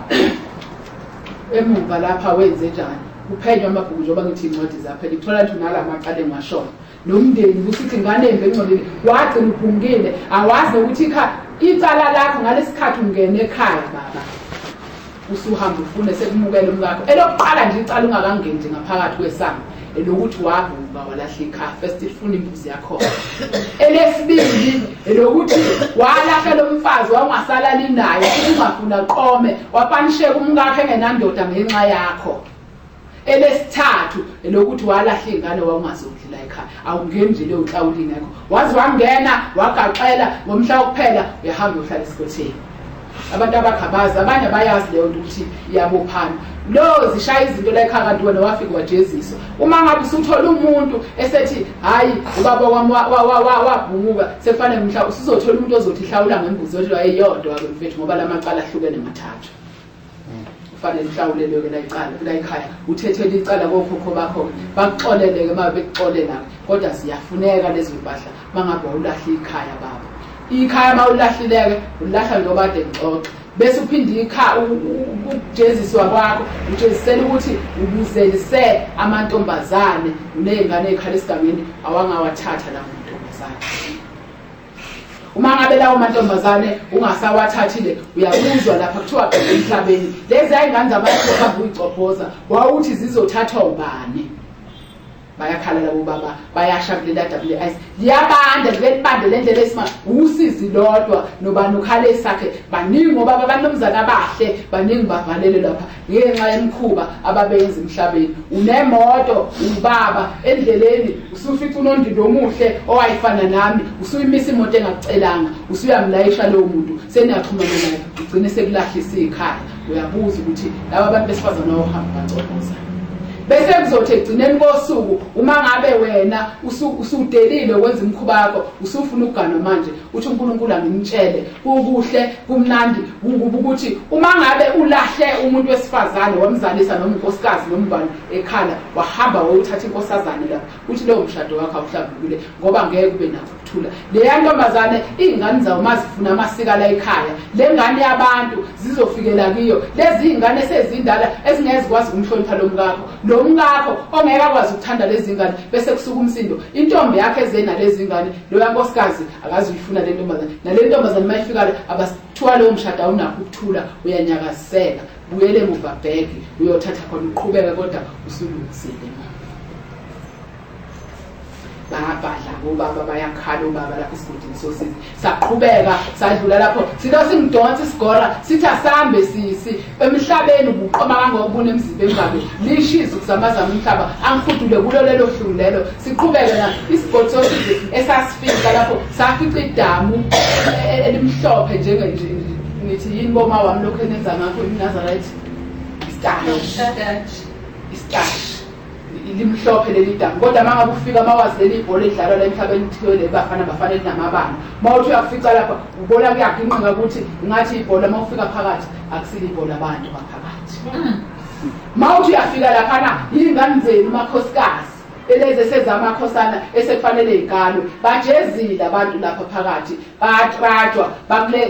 S1: emuva lapha wenze njani, kuphenywa amabhuku njengoba ngithi iy'ncwadi zaphela ikuthola nje unala macala engiwashoyo nomndeni kusithi ingane embi engcolile wagcina ubhungile awazi nokuthi icala lakho ngalesikhathi ungene ekhaya baba usuhamba ufune sekumukela umkakho elokuqala nje icala ungakangeni nje ngaphakathi kwesango elokuthi wavuka walahla ikhaya first ifuna imbuzi yakho elesibili elokuthi walahla lo mfazi wawungasalali naye futhi ungafuna qome wapanisheka umkakho engenandoda ngenxa yakho elesithathu elokuthi walahla ingane wawungazondli la ekhaya awungeni nje leyo nhlawulo ingekho waze wangena wagaxela ngomhla wokuphela uyahamba uyohlala esikotheni abantu abakhabazi abanye bayazi leyo nto ukuthi iyabophana lo zishaya izinto la ekhaya kanti wena wafika wajeziswa uma ngabe usuthola umuntu esethi hayi ubaba wami wabhunguka sekufanele mhla usuzothola umuntu ozothi hlawula ngembuzi othi ayeyodwa ke mfethu ngoba lamacala ahlukene mathathu ufanele uhlawulelwe-ke la icala la ekhaya uthethele icala kokhokho bakho-ke bakuxolele-ke uma bekuxolela-ke kodwa ziyafuneka lezo mpahla uma ngabe wawulahla ikhaya baba ikhaya uma ulahlileke ulahla njengoba kade ngixoxa bese uphinde ikhaya ukujeziswa kwakho ujezisela ukuthi ubuzelise amantombazane uney'ngane ey'khala esigangeni awangawathatha lawo mantombazane uma ngabe lawo mantombazane ungasawathathile uyakuzwa lapha kuthiwa bheka emhlabeni lezi ayingane zabantu ohamba uyicobhoza wawuthi zizothathwa ubani bayakhala labo baba bayasha kulela WS liyabanda nje libande le ndlela esima usizi lodwa nobani ukhala esakhe baningi ngoba abanomzana abahle baningi bavalele lapha ngenxa yemikhuba ababeyenza emhlabeni unemoto ubaba endleleni usufica unondindo omuhle owayefana nami usuyimisa imoto engakucelanga usuyamlayisha lowo muntu seniyaxhumana naye ugcine sekulahlisa ikhaya uyabuza ukuthi laba bantu besifazane bawuhamba bacoboza bese kuzothi ekugcineni kosuku uma ngabe wena usudelile wenza imikhuba yakho usufuna ukuganwa manje uthi uNkulunkulu angimtshele kukuhle kumnandi kukubi ukuthi uma ngabe ulahle umuntu wesifazane wamzalisa noma unkosikazi noma ubani ekhala wahamba wayothatha inkosazane lapha uthi lowo mshado wakho awuhlambulukile ngoba ngeke ube nakho ukuthula leya ntombazane iy'ngane zawo uma zifuna amasika la ekhaya le ngane yabantu zizofikela kiyo lezi iy'ngane esezindala ezingeke zikwazi ukumhlonipha lo mkakho lo mkakho ongeke akwazi ukuthanda lezi ngane bese kusuka umsindo intombi yakhe eze nalezi ngane loya nkosikazi akazi uyifuna le ntombazane nale ntombazane uma ifika la abasithiwa lowo mshado awunakho ukuthula uyanyakaziseka buyele emuva bheke uyothatha khona uqhubeke kodwa usulungisile bayabhadla obaba bayakhala obaba lapha esigodini sosizi saqhubeka sadlula lapho silo singidonsa isigora sithi asambe sisi emhlabeni ubuqoma kangokubuna emzimbeni ngabe lishiza ukuzamazama umhlaba angihudule kulo lelo hlungu lelo siqhubeke na isigodi sosizi esasifika lapho safica idamu elimhlophe njenge ngithi yini boma wami lokhu enenza ngakho iNazareth istarch istarch limhlophe leli damu kodwa uma ngabe ufika uma wazi leli ibhola elidlalwa la emhlabeni kuthiwe le bafana bafana elinamabala uma uthi uyakufica lapha ubona kuyaginqika ukuthi ngathi ibhola uma ufika phakathi akusile ibhola abantu baphakathi uma uthi uyafika laphana yingane zenu makhosikazi Lezi esezamakhosana esekufanele igalwe. Bajezile abantu lapha phakathi, batrajwa,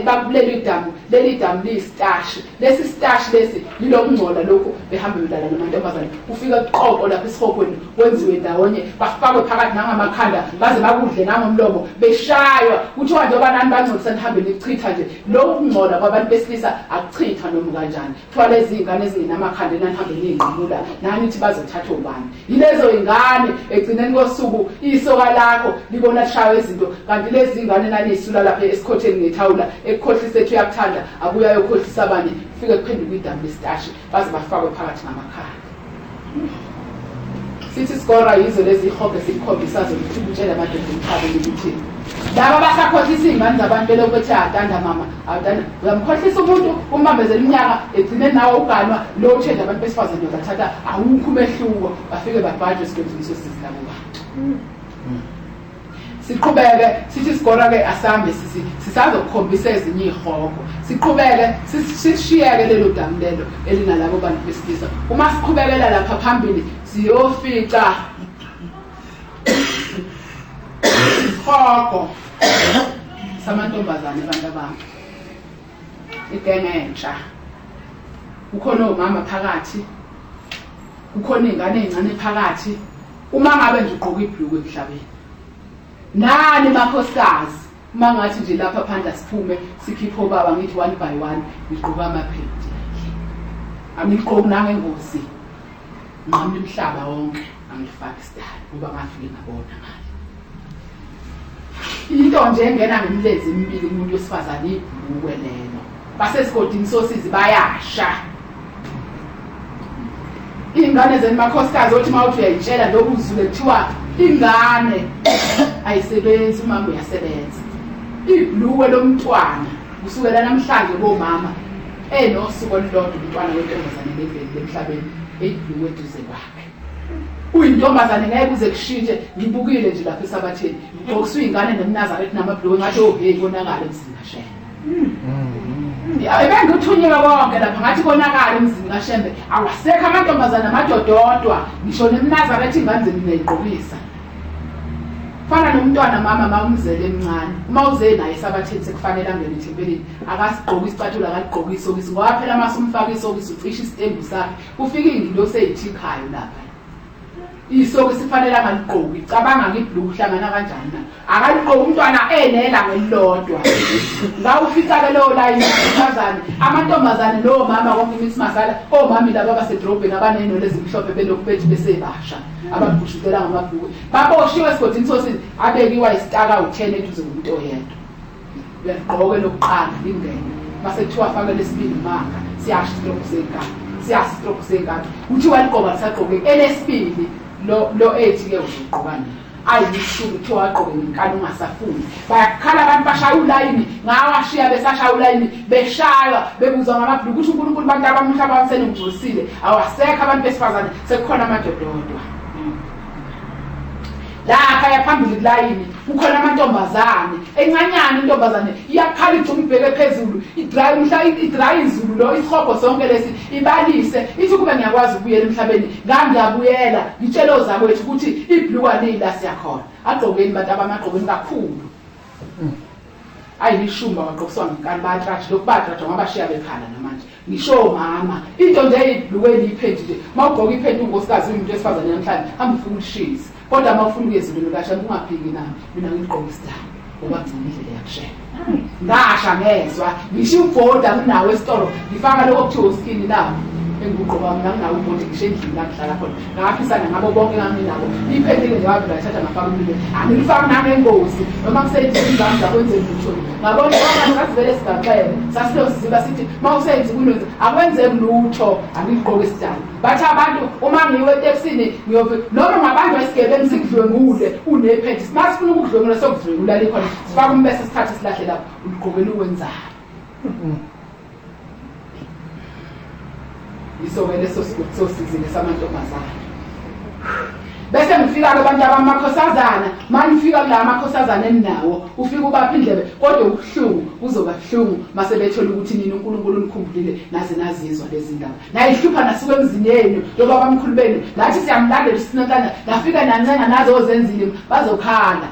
S1: bakuleli damu. Leli damu liyisitashi. Lesi sitashi lesi lilokungcola lokhu, behambe belala namantombazane. Kufika kuqoqo lapha esihogweni, kwenziwe ndawonye, bafakwe phakathi nangamakhanda, baze bakudle nangomlomo, beshaywa. Kuthiwa njengoba nani bangcolisa nihambe nichitha nje. Lokhu kungcola kwabantu besilisa akuchithwa noma kanjani. Kuthiwa lezi iy'ngane ezingenamakhanda enanihambe niy'nqamula, nani nithi bazothathwa ubani? Yilezo y'ngane egcineni kosuku isoka lakho libona lishaywa izinto, kanti lezi y'ngane naniy'sula lapha esikhotheni ngethawula, ekukhohlisa ethi uyakuthanda, abuye ayokhohlisa abanye, kufike kuphenduke idamu lesitashi, baze bafakwe phakathi ngamakhanda. Sithi sigora yizo lezi ihoge sikukhombisa zona ukuthi ukutshela amadoda emhlabeni ukuthi laba basakhohlisa iy'ngane zabantu belokhu bethi awutanda mama, awutanda. Uyamkhohlisa umuntu, umbambezela iminyaka, egcine nawe uganwa, lo utshenje abantu besifazane uyobathatha, awukho umehluko, bafike babhajwe esigodini sosizi labo bantu. Siqhubeke sithi sigora-ke asambe sisazokukhombisa ezinye iy'hogo. Siqhubeke sishiyeke lelo damu lelo elinalabo bantu besilisa. Uma siqhubekela lapha phambili siyofica isihogo samantombazane abantu abami, igenge entsha. Kukhona omama phakathi, kukhona iy'ngane ey'ncane phakathi. Uma ngabe nje ugqoka ibhluku emhlabeni, nani makhosikazi, uma ngathi nje lapha phandle siphume sikhiphe obaba, ngithi one by one ngigqoka amaphenti, angigqoki nangengozi, nqamula umhlaba wonke, angilifaki isidala ngoba ngafike ngabona ngale into nje engena ngemilenze emibili kumuntu wesifazane, ibhulukwe lelo. Basesigodini sosizi bayasha iy'ngane zenu makhosikazi, othi uma uthi uyayitshela lokhu uzule kuthiwa ingane ayisebenzi, umama uyasebenza. Ibhulukwe lomntwana kusukela namhlanje bomama enosuku olulodwa umntwana wentombazane leveli lemhlabeni eyibhulukwe eduze kwakhe. Uyintombazane ngeke kuze kushintshe. Ngibukile nje lapha esabatheni ngigqokiswa iy'ngane nemnazaretha namabhulukwe, ngathi oh hey, konakala emzini kaShembe. Ebengithunyiwe konke lapha, ngathi konakala emzini kaShembe, awasekho amantombazane amadododwa, ngisho nemnazaretha iy'ngane zenu niyayigqokisa. Fana nomntwana mama ma umzele emncane, uma uze naye esabatheni sekufanele angene ethempelini, akasigqoki isicathulo, akaligqoki isokisi, ngoba phela uma sumfaka isokisi ucisha isitembu sakhe, kufika iy'ngilosi ey'thikhayo lapha. Isokisi kufanele angaligqoki, cabanga ngebhuluku uhlangana kanjani na? Akaligqoki umntwana enelanga elilodwa. Ngawufica-ke lowo layini amantombazane, amantombazane nomama konke imithi masala, omama laba abasedolobheni abaney'nwele ezimhlophe belokhu bethi besebasha, ababhushuzela ngamabhuluku. Baboshiwe esigodini sosizi, abekiwa isitaka u-10 eduze komuntu oyedwa. Uyagqoka elokuqala lingene, mase kuthiwa faka lesibili manga, siyasho isitrobhu sey'nkabi, siyasho isitrobhu sey'nkabi. Kuthiwa ligqoka lisagqoke elesibili, lo ethi-ke uzogqoka nini? Ayishumi kuthiwa agqoke ngenkani ungasafuni. Bayakhala abantu bashaya ulayini, ngawashiya besashaya ulayini, beshaywa, bebuzwa ngamabhuluku ukuthi uNkulunkulu bantu abamhlaba wami seningingcolisile. Awasekho abantu besifazane, sekukhona amadododwa. Lapha yaphambili kulayini kukhona amantombazane, encanyana intombazane iyakhala ijuma ibheke phezulu, idry umhla idry izulu lo isihogo sonke lesi ibalise ithi kube ngiyakwazi ukubuyela emhlabeni ngangiyabuyela, ngitshele ozakwethu ukuthi ibhluka lila siyakhona. Agqokeni bantu abamagqokeni kakhulu. Ayishumi baqokiswa ngenkani, bayatraja lokhu, bayatraja ngoba bashiya bekhala namanje. Ngisho mama, into nje eyibhluke eliyiphenti nje, uma ugqoka iphenti unkosikazi umuntu wesifazane namhlanje, hamba ufike ulishise. Kodwa uma ufuna ukuya ezulwini kaShembe ungaphiki nami, mina ngigqoka isidala ngoba ngigcina indlela yakuShembe. Ngasha ngezwa, ngisho ubhoda nginawo esitolo, ngifaka lokho okuthiwa uskini nawo. Engikugqoka mina nginawo ubhodi ngisho endlini la ngihlala khona. Ngafisana ngabo bonke enganginabo. Iphenti nje wavela ngathatha ngafaka umlilo. Angilifaki nangengozi noma kuseyinsukwini zami zakwenzeni lutho. Ngabona ngoba sasivele sigaxele, sasilosiziba sithi uma useyinsukwini wenza akwenzeki lutho, angigqoke isidala. Bathi abantu uma ngiwe etekisini ngiyofika noma ungabanjwa isigebengu sikudlwengule unephenti. Masifuna ukudlwengula sokudlwengula likhona. Sifaka umbese sithathe silahle lapho, uligqokela ukwenzani? Yiso-ke leso sigodi sosizi lesamantombazane. Bese ngifika-ke abantu abamakhosazana, ma nifika kula makhosazana eninawo, ufike ubapha indlebe, kodwa ubuhlungu kuzoba buhlungu mase bethola ukuthi nina uNkulunkulu unikhumbulile naze nazizwa lezi ndaba. Nayihlupha nasuka emzini yenu yobabamkhulu benu, nathi siyamlandela uSinonhlanhla, nafika nancenga nazozenzile, bazokhala.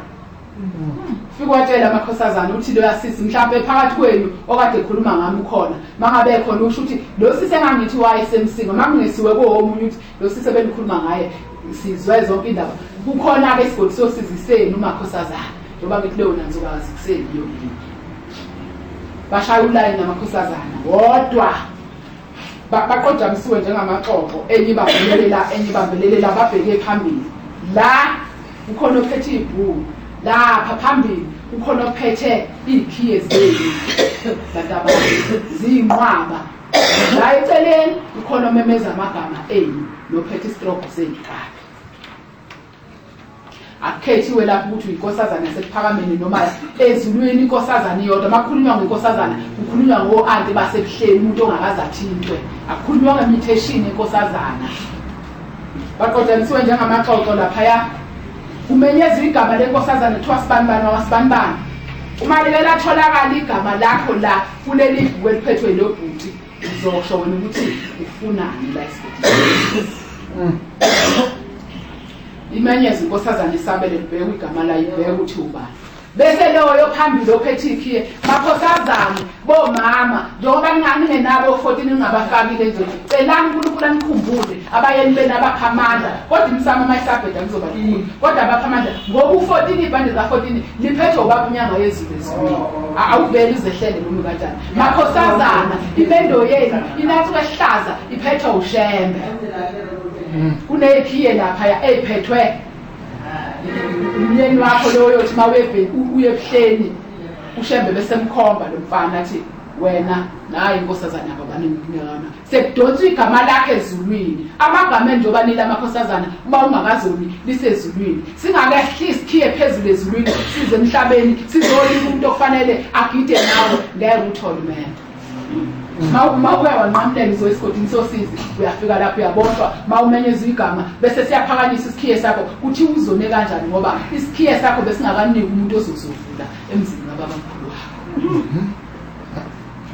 S1: Fika watshela amakhosazana uthi loya sisi mhlawumbe phakathi kwenu okade ekhuluma ngami ukhona. Mangabe khona usho ukuthi lo sisi engangithi wayesemsinga, makungesiwe kowomunye uthi lo sisi ebenikhuluma ngaye sizwe zonke indaba. Kukhona ke isigodi sosizi senu makhosazana. Njengoba ngithi leyo nanzokazi kuseyiyo yini. Bashaya ulayini namakhosazana wodwa. Baqojamisiwe njengamaxoxo, enye ibambelelela, enye ibambelelela, babheke phambili. La kukhona ophethe ibhuku, lapha phambili kukhona ophethe iy'khiye zenu bantabami, ziyinqwaba. La eceleni kukhona omemeza amagama enu nophethe isitrobho sey'nkabi. Akukhethiwe lapho ukuthi uyinkosazana yasekuphakameni noma ezulwini inkosazana iyodwa. Uma kukhulunywa ngenkosazana kukhulunywa ngo-anti basebuhleni, umuntu ongakaze athintwe. Akukhulunywa ngemitheshini yenkosazana. Baqondanisiwe njengamaxoxo laphaya. Kumenyezwa igama lenkosazana kuthiwa sibanibani wakasibanibani. Uma like latholakala igama lakho la kuleli bhuku eliphethwe yilo bhuti, uzosho wena ukuthi ufunani la esigodini. Imenyeza inkosazana isabele kubheka igama layo, ibheke ukuthi ubani. Bese loyo phambili ophethe ikhiye, makhosazane, bomama, njengoba ningenabo 14 ningabafakile nje, celani uNkulunkulu anikhumbule, abayeni benu abapha amandla, kodwa imisamo uma isabheda kuzoba lukhuni, kodwa abapha amandla, ngoba u-14 ibhande ka-14 liphethwe ubaba uNyanga yezulu ezulwini. Awuveli uzehlele noma kanjani. Makhosazana, imendo yenu inatsuka ehlaza iphethwe uShembe. Kunekhiye lapha eyiphethwe umyeni wakho loyo othi uma uye ebuhleni uShembe besemkhomba lo mfana athi wena nayi inkosazana yakho baninginyana sekudonswa igama lakhe ezulwini. Amagama enjengoba nile amakhosazana uma ungakazoni lisezulwini, singakehli isikhiye phezulu ezulwini size emhlabeni sizonika umuntu okufanele agide nawe, ngeke uthole umendo. Uma uke wanqamulela uzoya esigodini sosizi, uyafika lapho uyaboshwa, uma umenyezwa igama bese siyaphakanyisa isikhiye sakho, kuthi uzone kanjani ngoba isikhiye sakho besingakaniki umuntu ozozovula emzini kababamkhulu wakho.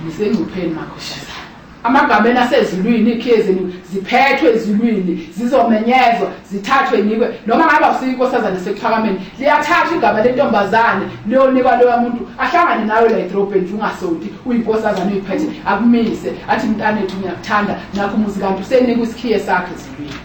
S1: Nisengcupheni makhosazana. Amagama asezulwini, ikhiye zenu ziphethwe ezulwini, zizomenyezwa, zithathwe nikwe noma ngabe awusiyo inkosazana esekuphakameni, liyathathwa igama lentombazane liyonikwa loya muntu ahlangane nawe la edrobheni, ungasonti, uyinkosazana uyiphethe, akumise athi mntanethu ngiyakuthanda, nakho umuzi kanti usenikwa isikhiye sakhe ezulwini.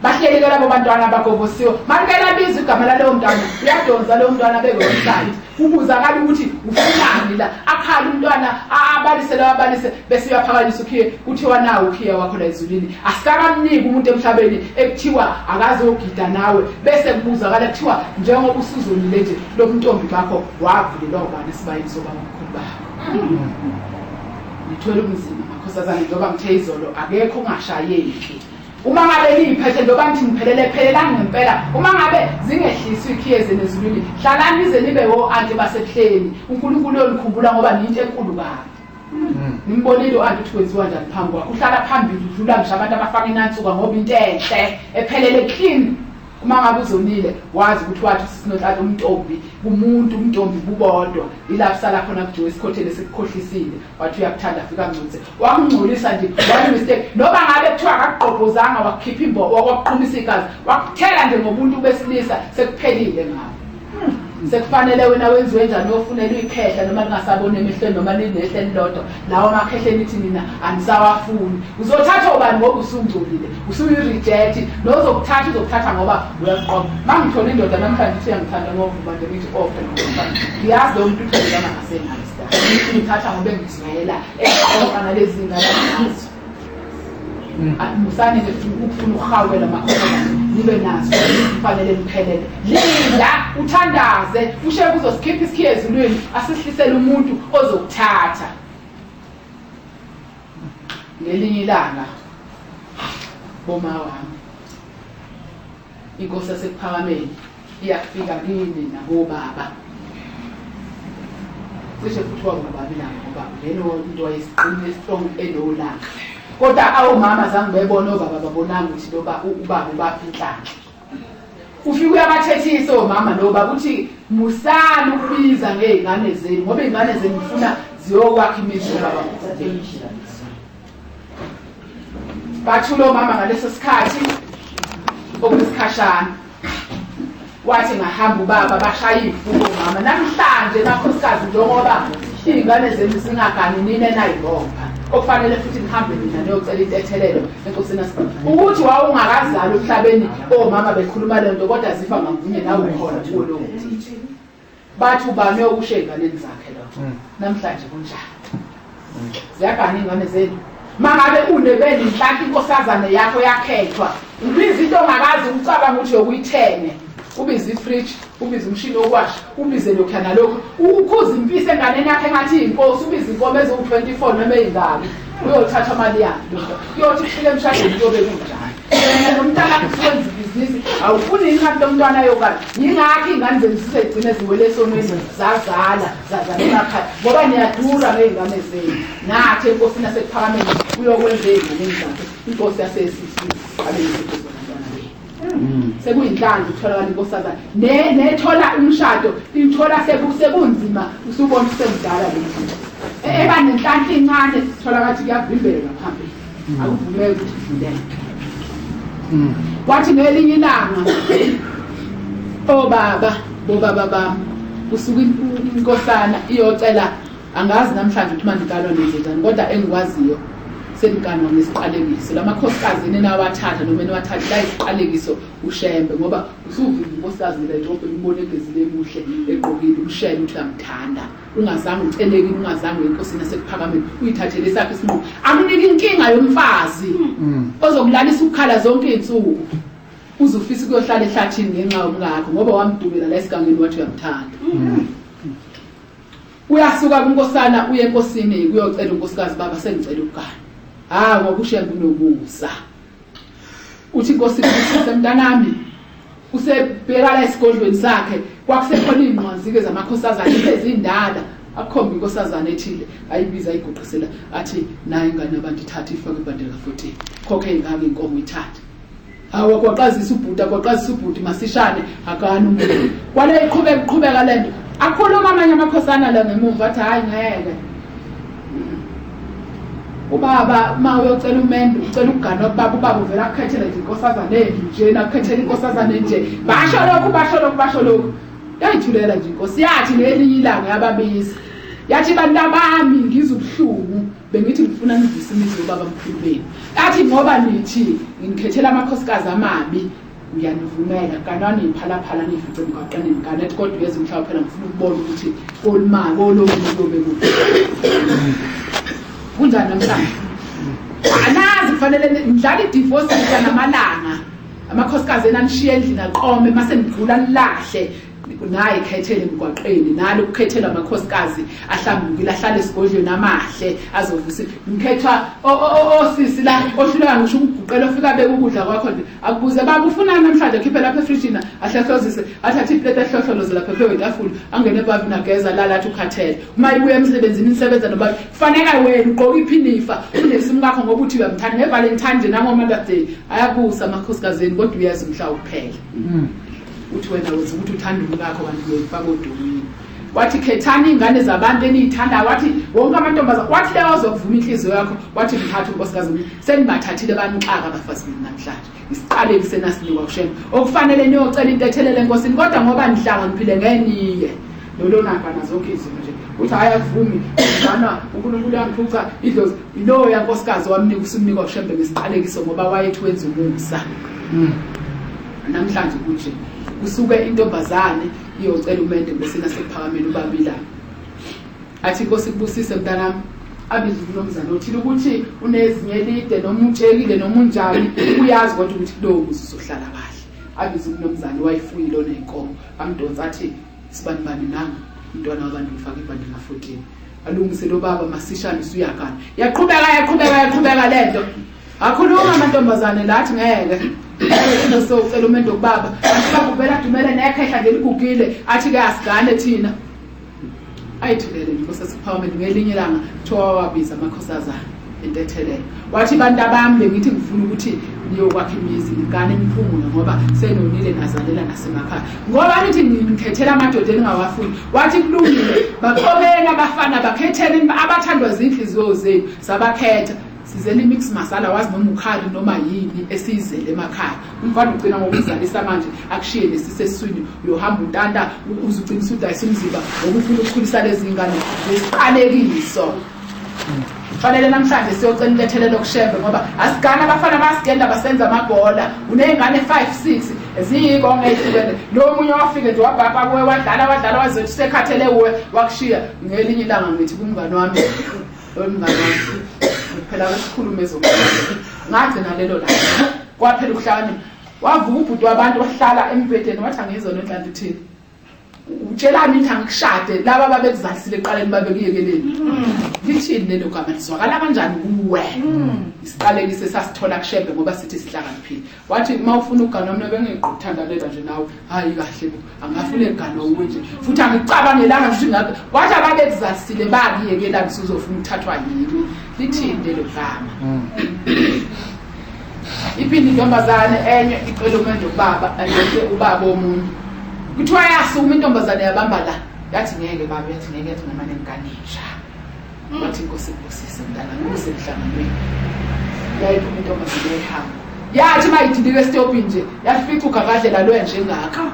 S1: Bahleli ke labo bantwana abagovosiwe, manike labiza igama lalowo mntwana, uyadonsa lowo mntwana abekwe umsandi, kubuzakala ukuthi ufunani la, akhala umntwana abalise lawo abalise, bese uyaphakanyisa ukhiye, kuthiwa nawu ukhiye wakho la ezulwini. Asikakamniki umuntu emhlabeni ekuthiwa akazogida nawe, bese kubuzakala kuthiwa njengoba usuzonile nje lo mntombi bakho wavulelwa ubani esibayeni sobabamkhulu bakho. Nithwele ubunzima makhosazane, njengoba ngithe izolo akekho ongashayeki. Uma ngabe niyiphethe njengoba ngithi ngiphelele, phelelani ngempela. Uma ngabe zingehliswa ikhiye zenu ezulwini, hlalani nize nibe wo-anti basebuhleni. uNkulunkulu uyonikhumbula ngoba niyinto enkulu kabi. Nimbonile u-anti ukuthi kwenziwa njani phambi kwakho. Uhlala phambili udlula ngisho abantu abafaka inansuka ngoba into enhle ephelele clean. Uma ngabe uzonile wazi ukuthi wathi uSisi umntombi kumuntu, umntombi bubodwa, ilapho sala khona kujiwe esikhotheni esikukhohlisile, wathi uyakuthanda fika ngcuthe, wamngcolisa nje one mistake, noma ngabe kuthiwa akakugqobhozanga wakukhipha imbo, wakuqhumisa igazi, wakuthela nje ngobuntu besilisa, sekuphelile ngawe. Sekufanele wena wenziwe njani, uyofunela ikhehla noma lingasaboni emehlweni noma linehle elilodwa, lawo amakhehle nithi nina anisawafuni. Uzothatha ubani ngoba usungcolile, usuyi-reject, nozokuthatha uzokuthatha ngoba uyaqoma. Uma ngithola indoda namhlanje ithi uyangithanda ngovuma nje ngithi oh phela ngomfana. Ngiyazi lowo muntu uthole lana ngasenayo sidaba. Ngithatha ngoba engizwela, engiqoqa nalezi zingane nazo. Musani nje ukufuna ukuhawukela amakhosazana, nibe nazo kufanele niphelele. Linda uthandaze, usheke uzosikhipha isikhiye ezulwini, asihlisele umuntu ozokuthatha. Ngelinye ilanga boma wami inkosi yasekuphakameni iyafika kini nabobaba, cishe futhi kwakungababa ilanga ngoba leno into wayesiqinile strong enolaka. Kodwa awomama zange bebona obaba babonanga ukuthi loba ubaba ubapha inhlanhla. Ufike uyabathethisa omama nobaba uthi musani ukubiza ngey'ngane zenu ngoba iy'ngane zenu ngifuna ziyokwakha imizi yobaba. Bathula omama ngaleso sikhathi okwesikhashana. Wathi ngahamba ubaba bashaya iy'fuko omama. Namhlanje makhosikazi njengoba iy'ngane zenu zingagani nina enayibopha okufanele futhi nihambe nina niyocela intethelelo enkosini ukuthi wawungakazali emhlabeni omama bekhuluma le nto kodwa zifa ngamvunye nawe ukhona kuwo lowo mthetho. Bathi ubani uyokusho ey'nganeni zakhe lokho. Namhlanje kunjani? Ziyagana iy'ngane zenu. Mangabe unebeni inhlanhla inkosazane yakho yakhethwa, ubiza into ongakazi ucabanga ukuthi uyokuyithenge. Ubiza ifridge, ubiza umshini wokuwasha, ubize lokhu nalokhu. Ukhuza impisi enganeni yakhe engathi iyinkosi, ubiza inkomo eziwu-24 noma eyingaki. Uyothatha imali yakhe. Kuyothi kufika emshadweni kuyobe kunjani. Wena nomntana wakho usuwenza ibhizinisi, awufuni yini kanti lo mntwana ayokala. Yingakho iy'ngane zenu zisegcine ziwele esonweni zazala, zazala emakhaya. Ngoba niyadura ngey'ngane zenu. Nathi enkosini yasekuphakameni uyokwenza ey'nganeni zakhe. Inkosi yasesisi aqalekise phezu kwabantwana benu. Sekuyinhlanhla ukutholakala inkosazana. Nethola umshado, ithola sekunzima usubona usemdala lo muntu. Eba nenhlanhla incane sithola ngathi kuyavimbeka phambili. Akuvumeki ukuthi kuvuleke. Kwathi ngelinye ilanga obaba bobaba bami kusuka inkosana iyocela angazi namhlanje ukuthi manikalwa nenzenjani kodwa engikwaziyo seniganwa ngesiqalekiso lamakhosikazi enawathatha noma eniwathatha la isiqalekiso uShembe ngoba usuvimba inkosikazi la edrobheni umbone egezile emuhle egqokile umshele ukuthi uyamthanda ungazange ucelekile ungazange enkosini yasekuphakameni uyithathele esakhe isinqumo akunike inkinga yomfazi ozokulalisa ukukhala zonke izinsuku uze ufise ukuyohlala ehlathini ngenxa yomkakho ngoba wamdubela la esigangeni wathi uyamthanda. Uyasuka kunkosana uye enkosini kuyocela unkosikazi baba sengicela ukugana. Ha ngoba uShembe unomusa. Uthi inkosi ibusise mntanami usebheka la esigodlweni sakhe kwakusekhona iy'nqwanzike zamakhosazane ezindala akhombe inkosazane ethile ayibiza ayiguqisela athi nayo ingane abantu ithathe ifake ibhande lika-14 khokhe ingaka inkomo ithathe. Hawu agoqazisa ubhuti agoqazisa ubhuti masishane akani umuntu. Kwale iqhubeka iqhubeka lento. Akhuluma amanye amakhosana la ngemuva athi hayi ngeke. Ubaba uma uyocela umendo ucela ukuganwa kubaba ubaba uvela akukhethele nje inkosazane embi njena akukhethele inkosazane nje. Basho lokhu basho lokhu basho lokhu. Yayithulela nje inkosi yathi ngelinye ilanga yababiza. Yathi bantu abami ngizwa ubuhlungu bengithi ngifuna nivuse imizi yobaba mkhulu benu. Yathi ngoba nithi nginikhethela amakhosikazi amabi ngiyanivumela ganwani iphalaphala nifice emgwaqeni ngane ethi kodwa uyeza umhlaba phela ngifuna ukubona ukuthi kolima kolomunye kuyobe kubi. Kunjani namhlanje? Anazi kufanele ngidlala idivorce ngidla namalanga. Amakhosikazi enanishiya endlini aqome mase nigula nilahle nayi khethele emgwaqeni nalo ukukhethela amakhosikazi ahlambukile ahlale esigodlweni amahle azovusa ngikhethwa osisi la ohluleka ngisho ukuguqela ofika beka ukudla kwakho nje akubuze baba ufunani namhlanje khiphe lapha efrijini ahlohloziise athathe iplate ehlohloloze lapha phezu kwetafula angene ebhavini ageza lala athi ukhathele uma ibuya emsebenzini nisebenza noba kufanele wena ugqoke iphinifa unesimo kakho ngoba uthi uyamthanda ngevalentine nje nango-Mother's Day ayabusa amakhosikazi kodwa uyazi umhla ukuphela. Uthi wena wenza ukuthi uthanda umkakho kanti uyifaka odukwini. Wathi khethani iy'ngane zabantu eniy'thandayo wathi wonke amantombazane wathi leyo ozokuvuma inhliziyo yakho wathi mthathe unkosikazi omunye senibathathile banixaka abafazi benu namhlanje isiqaleki senasinikwa kuShembe okufanele niyocela intethelelo enkosini kodwa ngoba nihlakaniphile ngeniye lolonagana zonke izinto nje uthi hhayi akuvumi ngana uNkulunkulu uyangiphuca idlozi loya nkosikazi wamnika usumnikwa kuShembe ngesiqalekiso ngoba wayethi wenza umusa. Namhlanje kunje kusuke intombazane iyocela umende enkosini yasekuphakameni ubabila athi inkosi kubusise mntanami abize umnumzane othile ukuthi unezinye elide noma utshekile noma unjani uyazi kodwa ukuthi kulowo muzi uzohlala kahle abize umnumzane wayifuyile oney'nkomo amdonsa athi sibani bani nangu umntwana wabantu ufake ibhande ka-14 alungise lo baba masishane usuyagana yaqhubeka yaqhubeka yaqhubeka lento akhuluma amantombazane lathi ngeke socela umendo kubaba akubela dumele nekhehla ngeligugile athi ke asigane thina ayithulele nje nkosi esiphakameni ngelinye ilanga kuthiwa wawabiza amakhosazana. Intethelelo. Wathi bantu abami bengithi ngifuna ukuthi niyokwakha imizi nigane niphumule ngoba senonile nazalela nasemakhaya. Ngoba nithi ngikhethela amadoda eningawafuni. Wathi kulungile baqomeni abafana bakhetheni abathandwa zinhliziyo zenu sabakhetha. Sizele imix masala wazi noma ukhari noma yini esiyizele emakhaya. Umfana ugcina ngokuzalisa manje akushiye nesiseswini uyohamba untanta uze ugcine usudayisa umzimba ngoba ufuna ukukhulisa lezi ngane zesiqalekiso. Fanele namhlanje siyocela intethelelo kuShembe ngoba asigana abafana basigenda basenza amabhola uney'ngane 5 6 ziyibonga ey'hlukene lo munye wafike nje wabhapha kuwe wadlala wadlala wazothi sekhathele kuwe wakushiya ngelinye ilanga ngithi kumngani wami mngani wami phela kesikhulume ezokukhuluma ngagcina lelo langa kwaphela ukuhlakanipha wavuka ubhuti wabantu wahlala embhedeni wathi angizona enhlanhla uthini utshelani ukuthi angikushade laba babekuzalisile ekuqaleni babekuyekeleni lithini lelo gama lizwakala kanjani kuwe isiqalekiso esasithola kuShembe ngoba sithi sihlakaniphile wathi uma ufuna ukugana mina bengiquthandalela nje nawe hayi kahle bo angafuna egana uwe nje futhi angikucabangelanga nje ngabe wathi ababekuzalisile bakuyekelani usuzofuna ukuthathwa yimi lithini lelo gama iphinde intombazane enye icela umendo kubaba ayise ubaba omunye kuthiwa yasukuma intombazane yabamba la yathi ngeke baba yathi ngeke yathi ngamane ngiganisha wathi inkosi ibusise mntana kusemhlanganweni yayiphuma intombazane yayihamba yathi mayidilike esitopini nje yafica ugakadlela lwenjengakho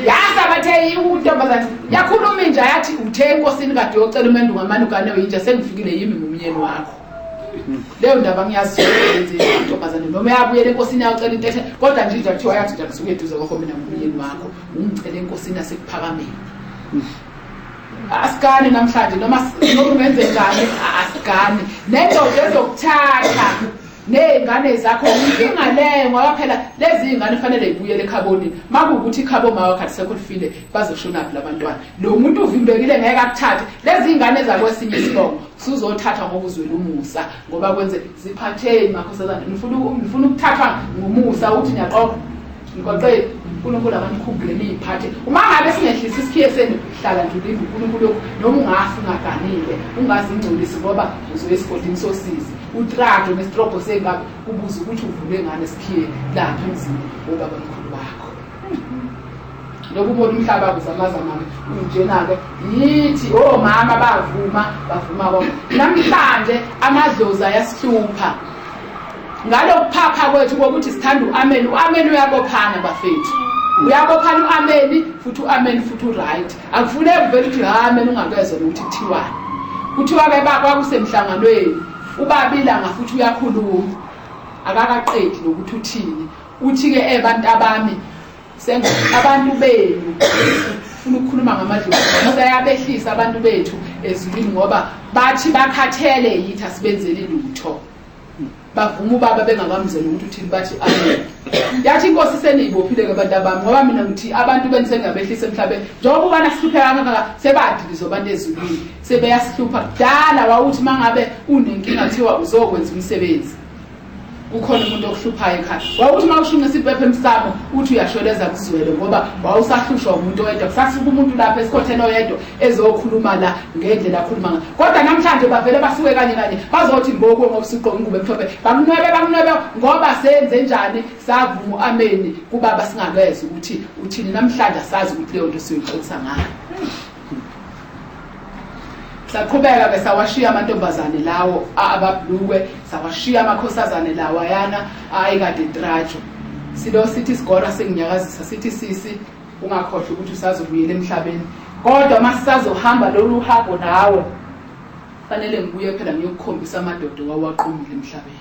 S1: yasabathe intombazane yakhuluma inja yathi uthe enkosini kade uyocela umendo ngamane ugane uyinja sengifikile yimi ngumyeni wakho leyo ndaba ngiyazi intombazane noma yabuyela enkosini yayocela intethe kodwa nje inja kuthiwa yathi nje ngisuke eduze kwakho mina ngumyeni wakho ungicele enkosini yasekuphakameni asigane namhlanje noma noma ungenze njani asigane nendoda ezokuthatha ney'ngane zakho inkinga leyo ngoba phela lezi y'ngane fanele y'buyele ekhabonini uma kuwukuthi ikhabo ma wakhe alisekho lifile bazoshonaphi labantwana lo muntu uvimbekile ngeke akuthathe lezi y'ngane zakwesinye isibongo suzothathwa ngoba uzwela umusa ngoba kwenze ziphatheni makhosazane nifuna ukuthathwa ngumusa uthi niyaqoqa ngiqoqe uNkulunkulu akanikhumbule niyiphathe uma ngabe singehlisa isikhiye senu hlala nje ulinde uNkulunkulu noma ungafi ungaganile ungazingcolisi ngoba uzoya esigodini sosizi utrato nesitrobho sengabe kubuza ukuthi uvule ngani isikhiye lapha emzini wobaba mkhulu bakho lokhu ubona umhlaba kuzamazama unjena-ke yithi omama bavuma bavuma konke namhlanje amadlozi ayasihlupha ngalokuphapha kwethu kokuthi sithanda u-ameni u-ameni uyabophana bafethu uyabophana u-ameni futhi u-ameni futhi u-right akufuneki vele ukuthi ha ameni ungakezwa nokuthi kuthiwani kuthiwa-ke kwakusemhlanganweni ubaba ilanga futhi uyakhuluma akakaqedi nokuthi uthini uthi-ke ebantu abami abantu benu ufuna ukukhuluma ngamadlozi seyabehlisa abantu bethu ezulwini ngoba bathi bakhathele yithi asibenzeli lutho bavuma ubaba bengakamzeli ukuthi uthini bathi amen yathi inkosi seniyibophile ke abantu abami ngoba mina ngithi abantu benu sengiyabehlisa emhlabeni njengoba ubana sihlupheka kangaka sebadilizwa abantu ezulwini sebeyasihlupha kudala wawuthi mangabe unenkinga kuthiwa uzokwenza umsebenzi kukhona umuntu okuhluphayo ekhaya wawuthi uma ushunqisa impepho emsamo uthi uyashweleza kuzwele ngoba wawusahlushwa umuntu oyedwa kusasuka umuntu lapha esikhotheni oyedwa ezokhuluma la ngendlela akhuluma ngayo kodwa namhlanje bavele basuke kanye kanye bazothi ngoku ngoba usuqoka ingubo emhlophe bakunwebe bakunwebe ngoba senze njani savuma u-ameni kubaba singakezwa ukuthi uthini namhlanje asazi ukuthi leyo nto siyoyixoxisa ngayo saqhubeka ke sawashiya amantombazane lawo abablukwe sawashiya amakhosazane lawayana ayekade trajo silo sithi isigora singinyakazisa sithi sisi ungakhohlwa ukuthi usazobuyela emhlabeni kodwa masisazohamba lolu hambo nawe fanele ngibuye phela ngiyokukhombisa amadoda owawaqomile emhlabeni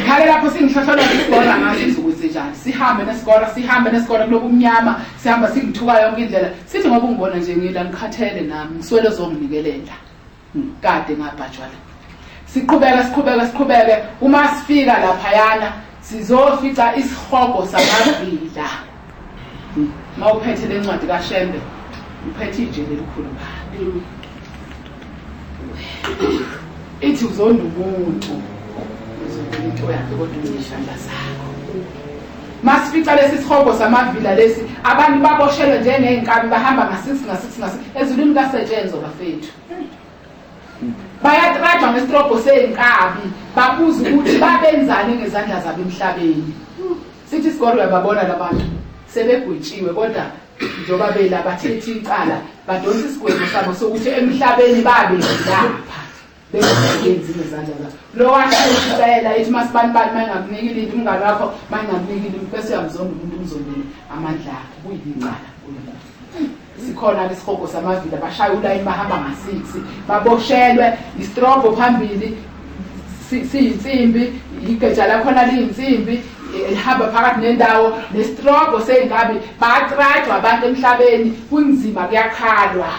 S1: khale lapho singihlohlolwa isigora ngazi ngizokwenze njani sihambe nesigora sihambe nesigora kulobu mnyama sihamba singithuka yonke indlela sithi ngoba ungibona nje ngila ngikhathele nami ngiswele ozonginikelela kade ngabhajwa la siqhubeka siqhubeka siqhubeke uma sifika laphayana sizofica isihogo samavila uma uphethe le ncwadi kaShembe uphethe ijele elikhulu kabi ithi uzonda umuntu uzobona into yakhe kodwa uyishandla sakho masifica lesi sihogo samavila lesi abantu baboshelwe njengey'nkabi bahamba nga-6 nga-6 nga-6 ezulwini kasetshenzwa bafethu. Bayatrajwa ngesitrobho sey'nkabi, babuza ukuthi babenzani ngezandla zabo emhlabeni. Sithi isigoro uyababona labantu sebegwetshiwe, kodwa njengoba bela bathethe icala, badonsa isigwebo sabo sokuthi emhlabeni babe lapha bengasebenzi ngezandla zabo. Lo washiya ithi masibani bani mayingakunikile into umngane wakho, mayingakunikile into, bese uyamzonda umuntu, umzondele amandla akhe, kuyicala kuNkulunkulu. Sikhona ke isihogo samavila, bashaya ulayini bahamba nga-6, baboshelwe isitrobho phambili siyinsimbi, igeja lakhona liyinsimbi elihamba phakathi nendawo, nesitrobho sey'nkabi, bayatrajwa abantu emhlabeni, kunzima, kuyakhalwa.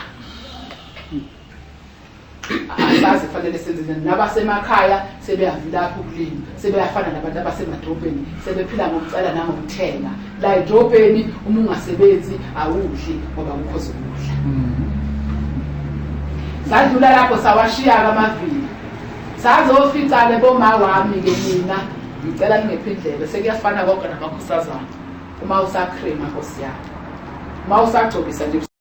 S1: Asazi kufanele senze njani. Nabasemakhaya sebeyavilapha ukulima, sebeyafana nabantu abasemadrobheni, sebephila ngokucela nangokuthenga. La edrobheni uma ungasebenzi awudli ngoba kukho zokudla. Sadlula lapho sawashiya-ke amavila, sazofica-ke boma wami-ke. Mina ngicela ningephi indlebe, sekuyafana konke namakhosazana. Uma usacreama, nkosi yami, uma usagcobisa nje.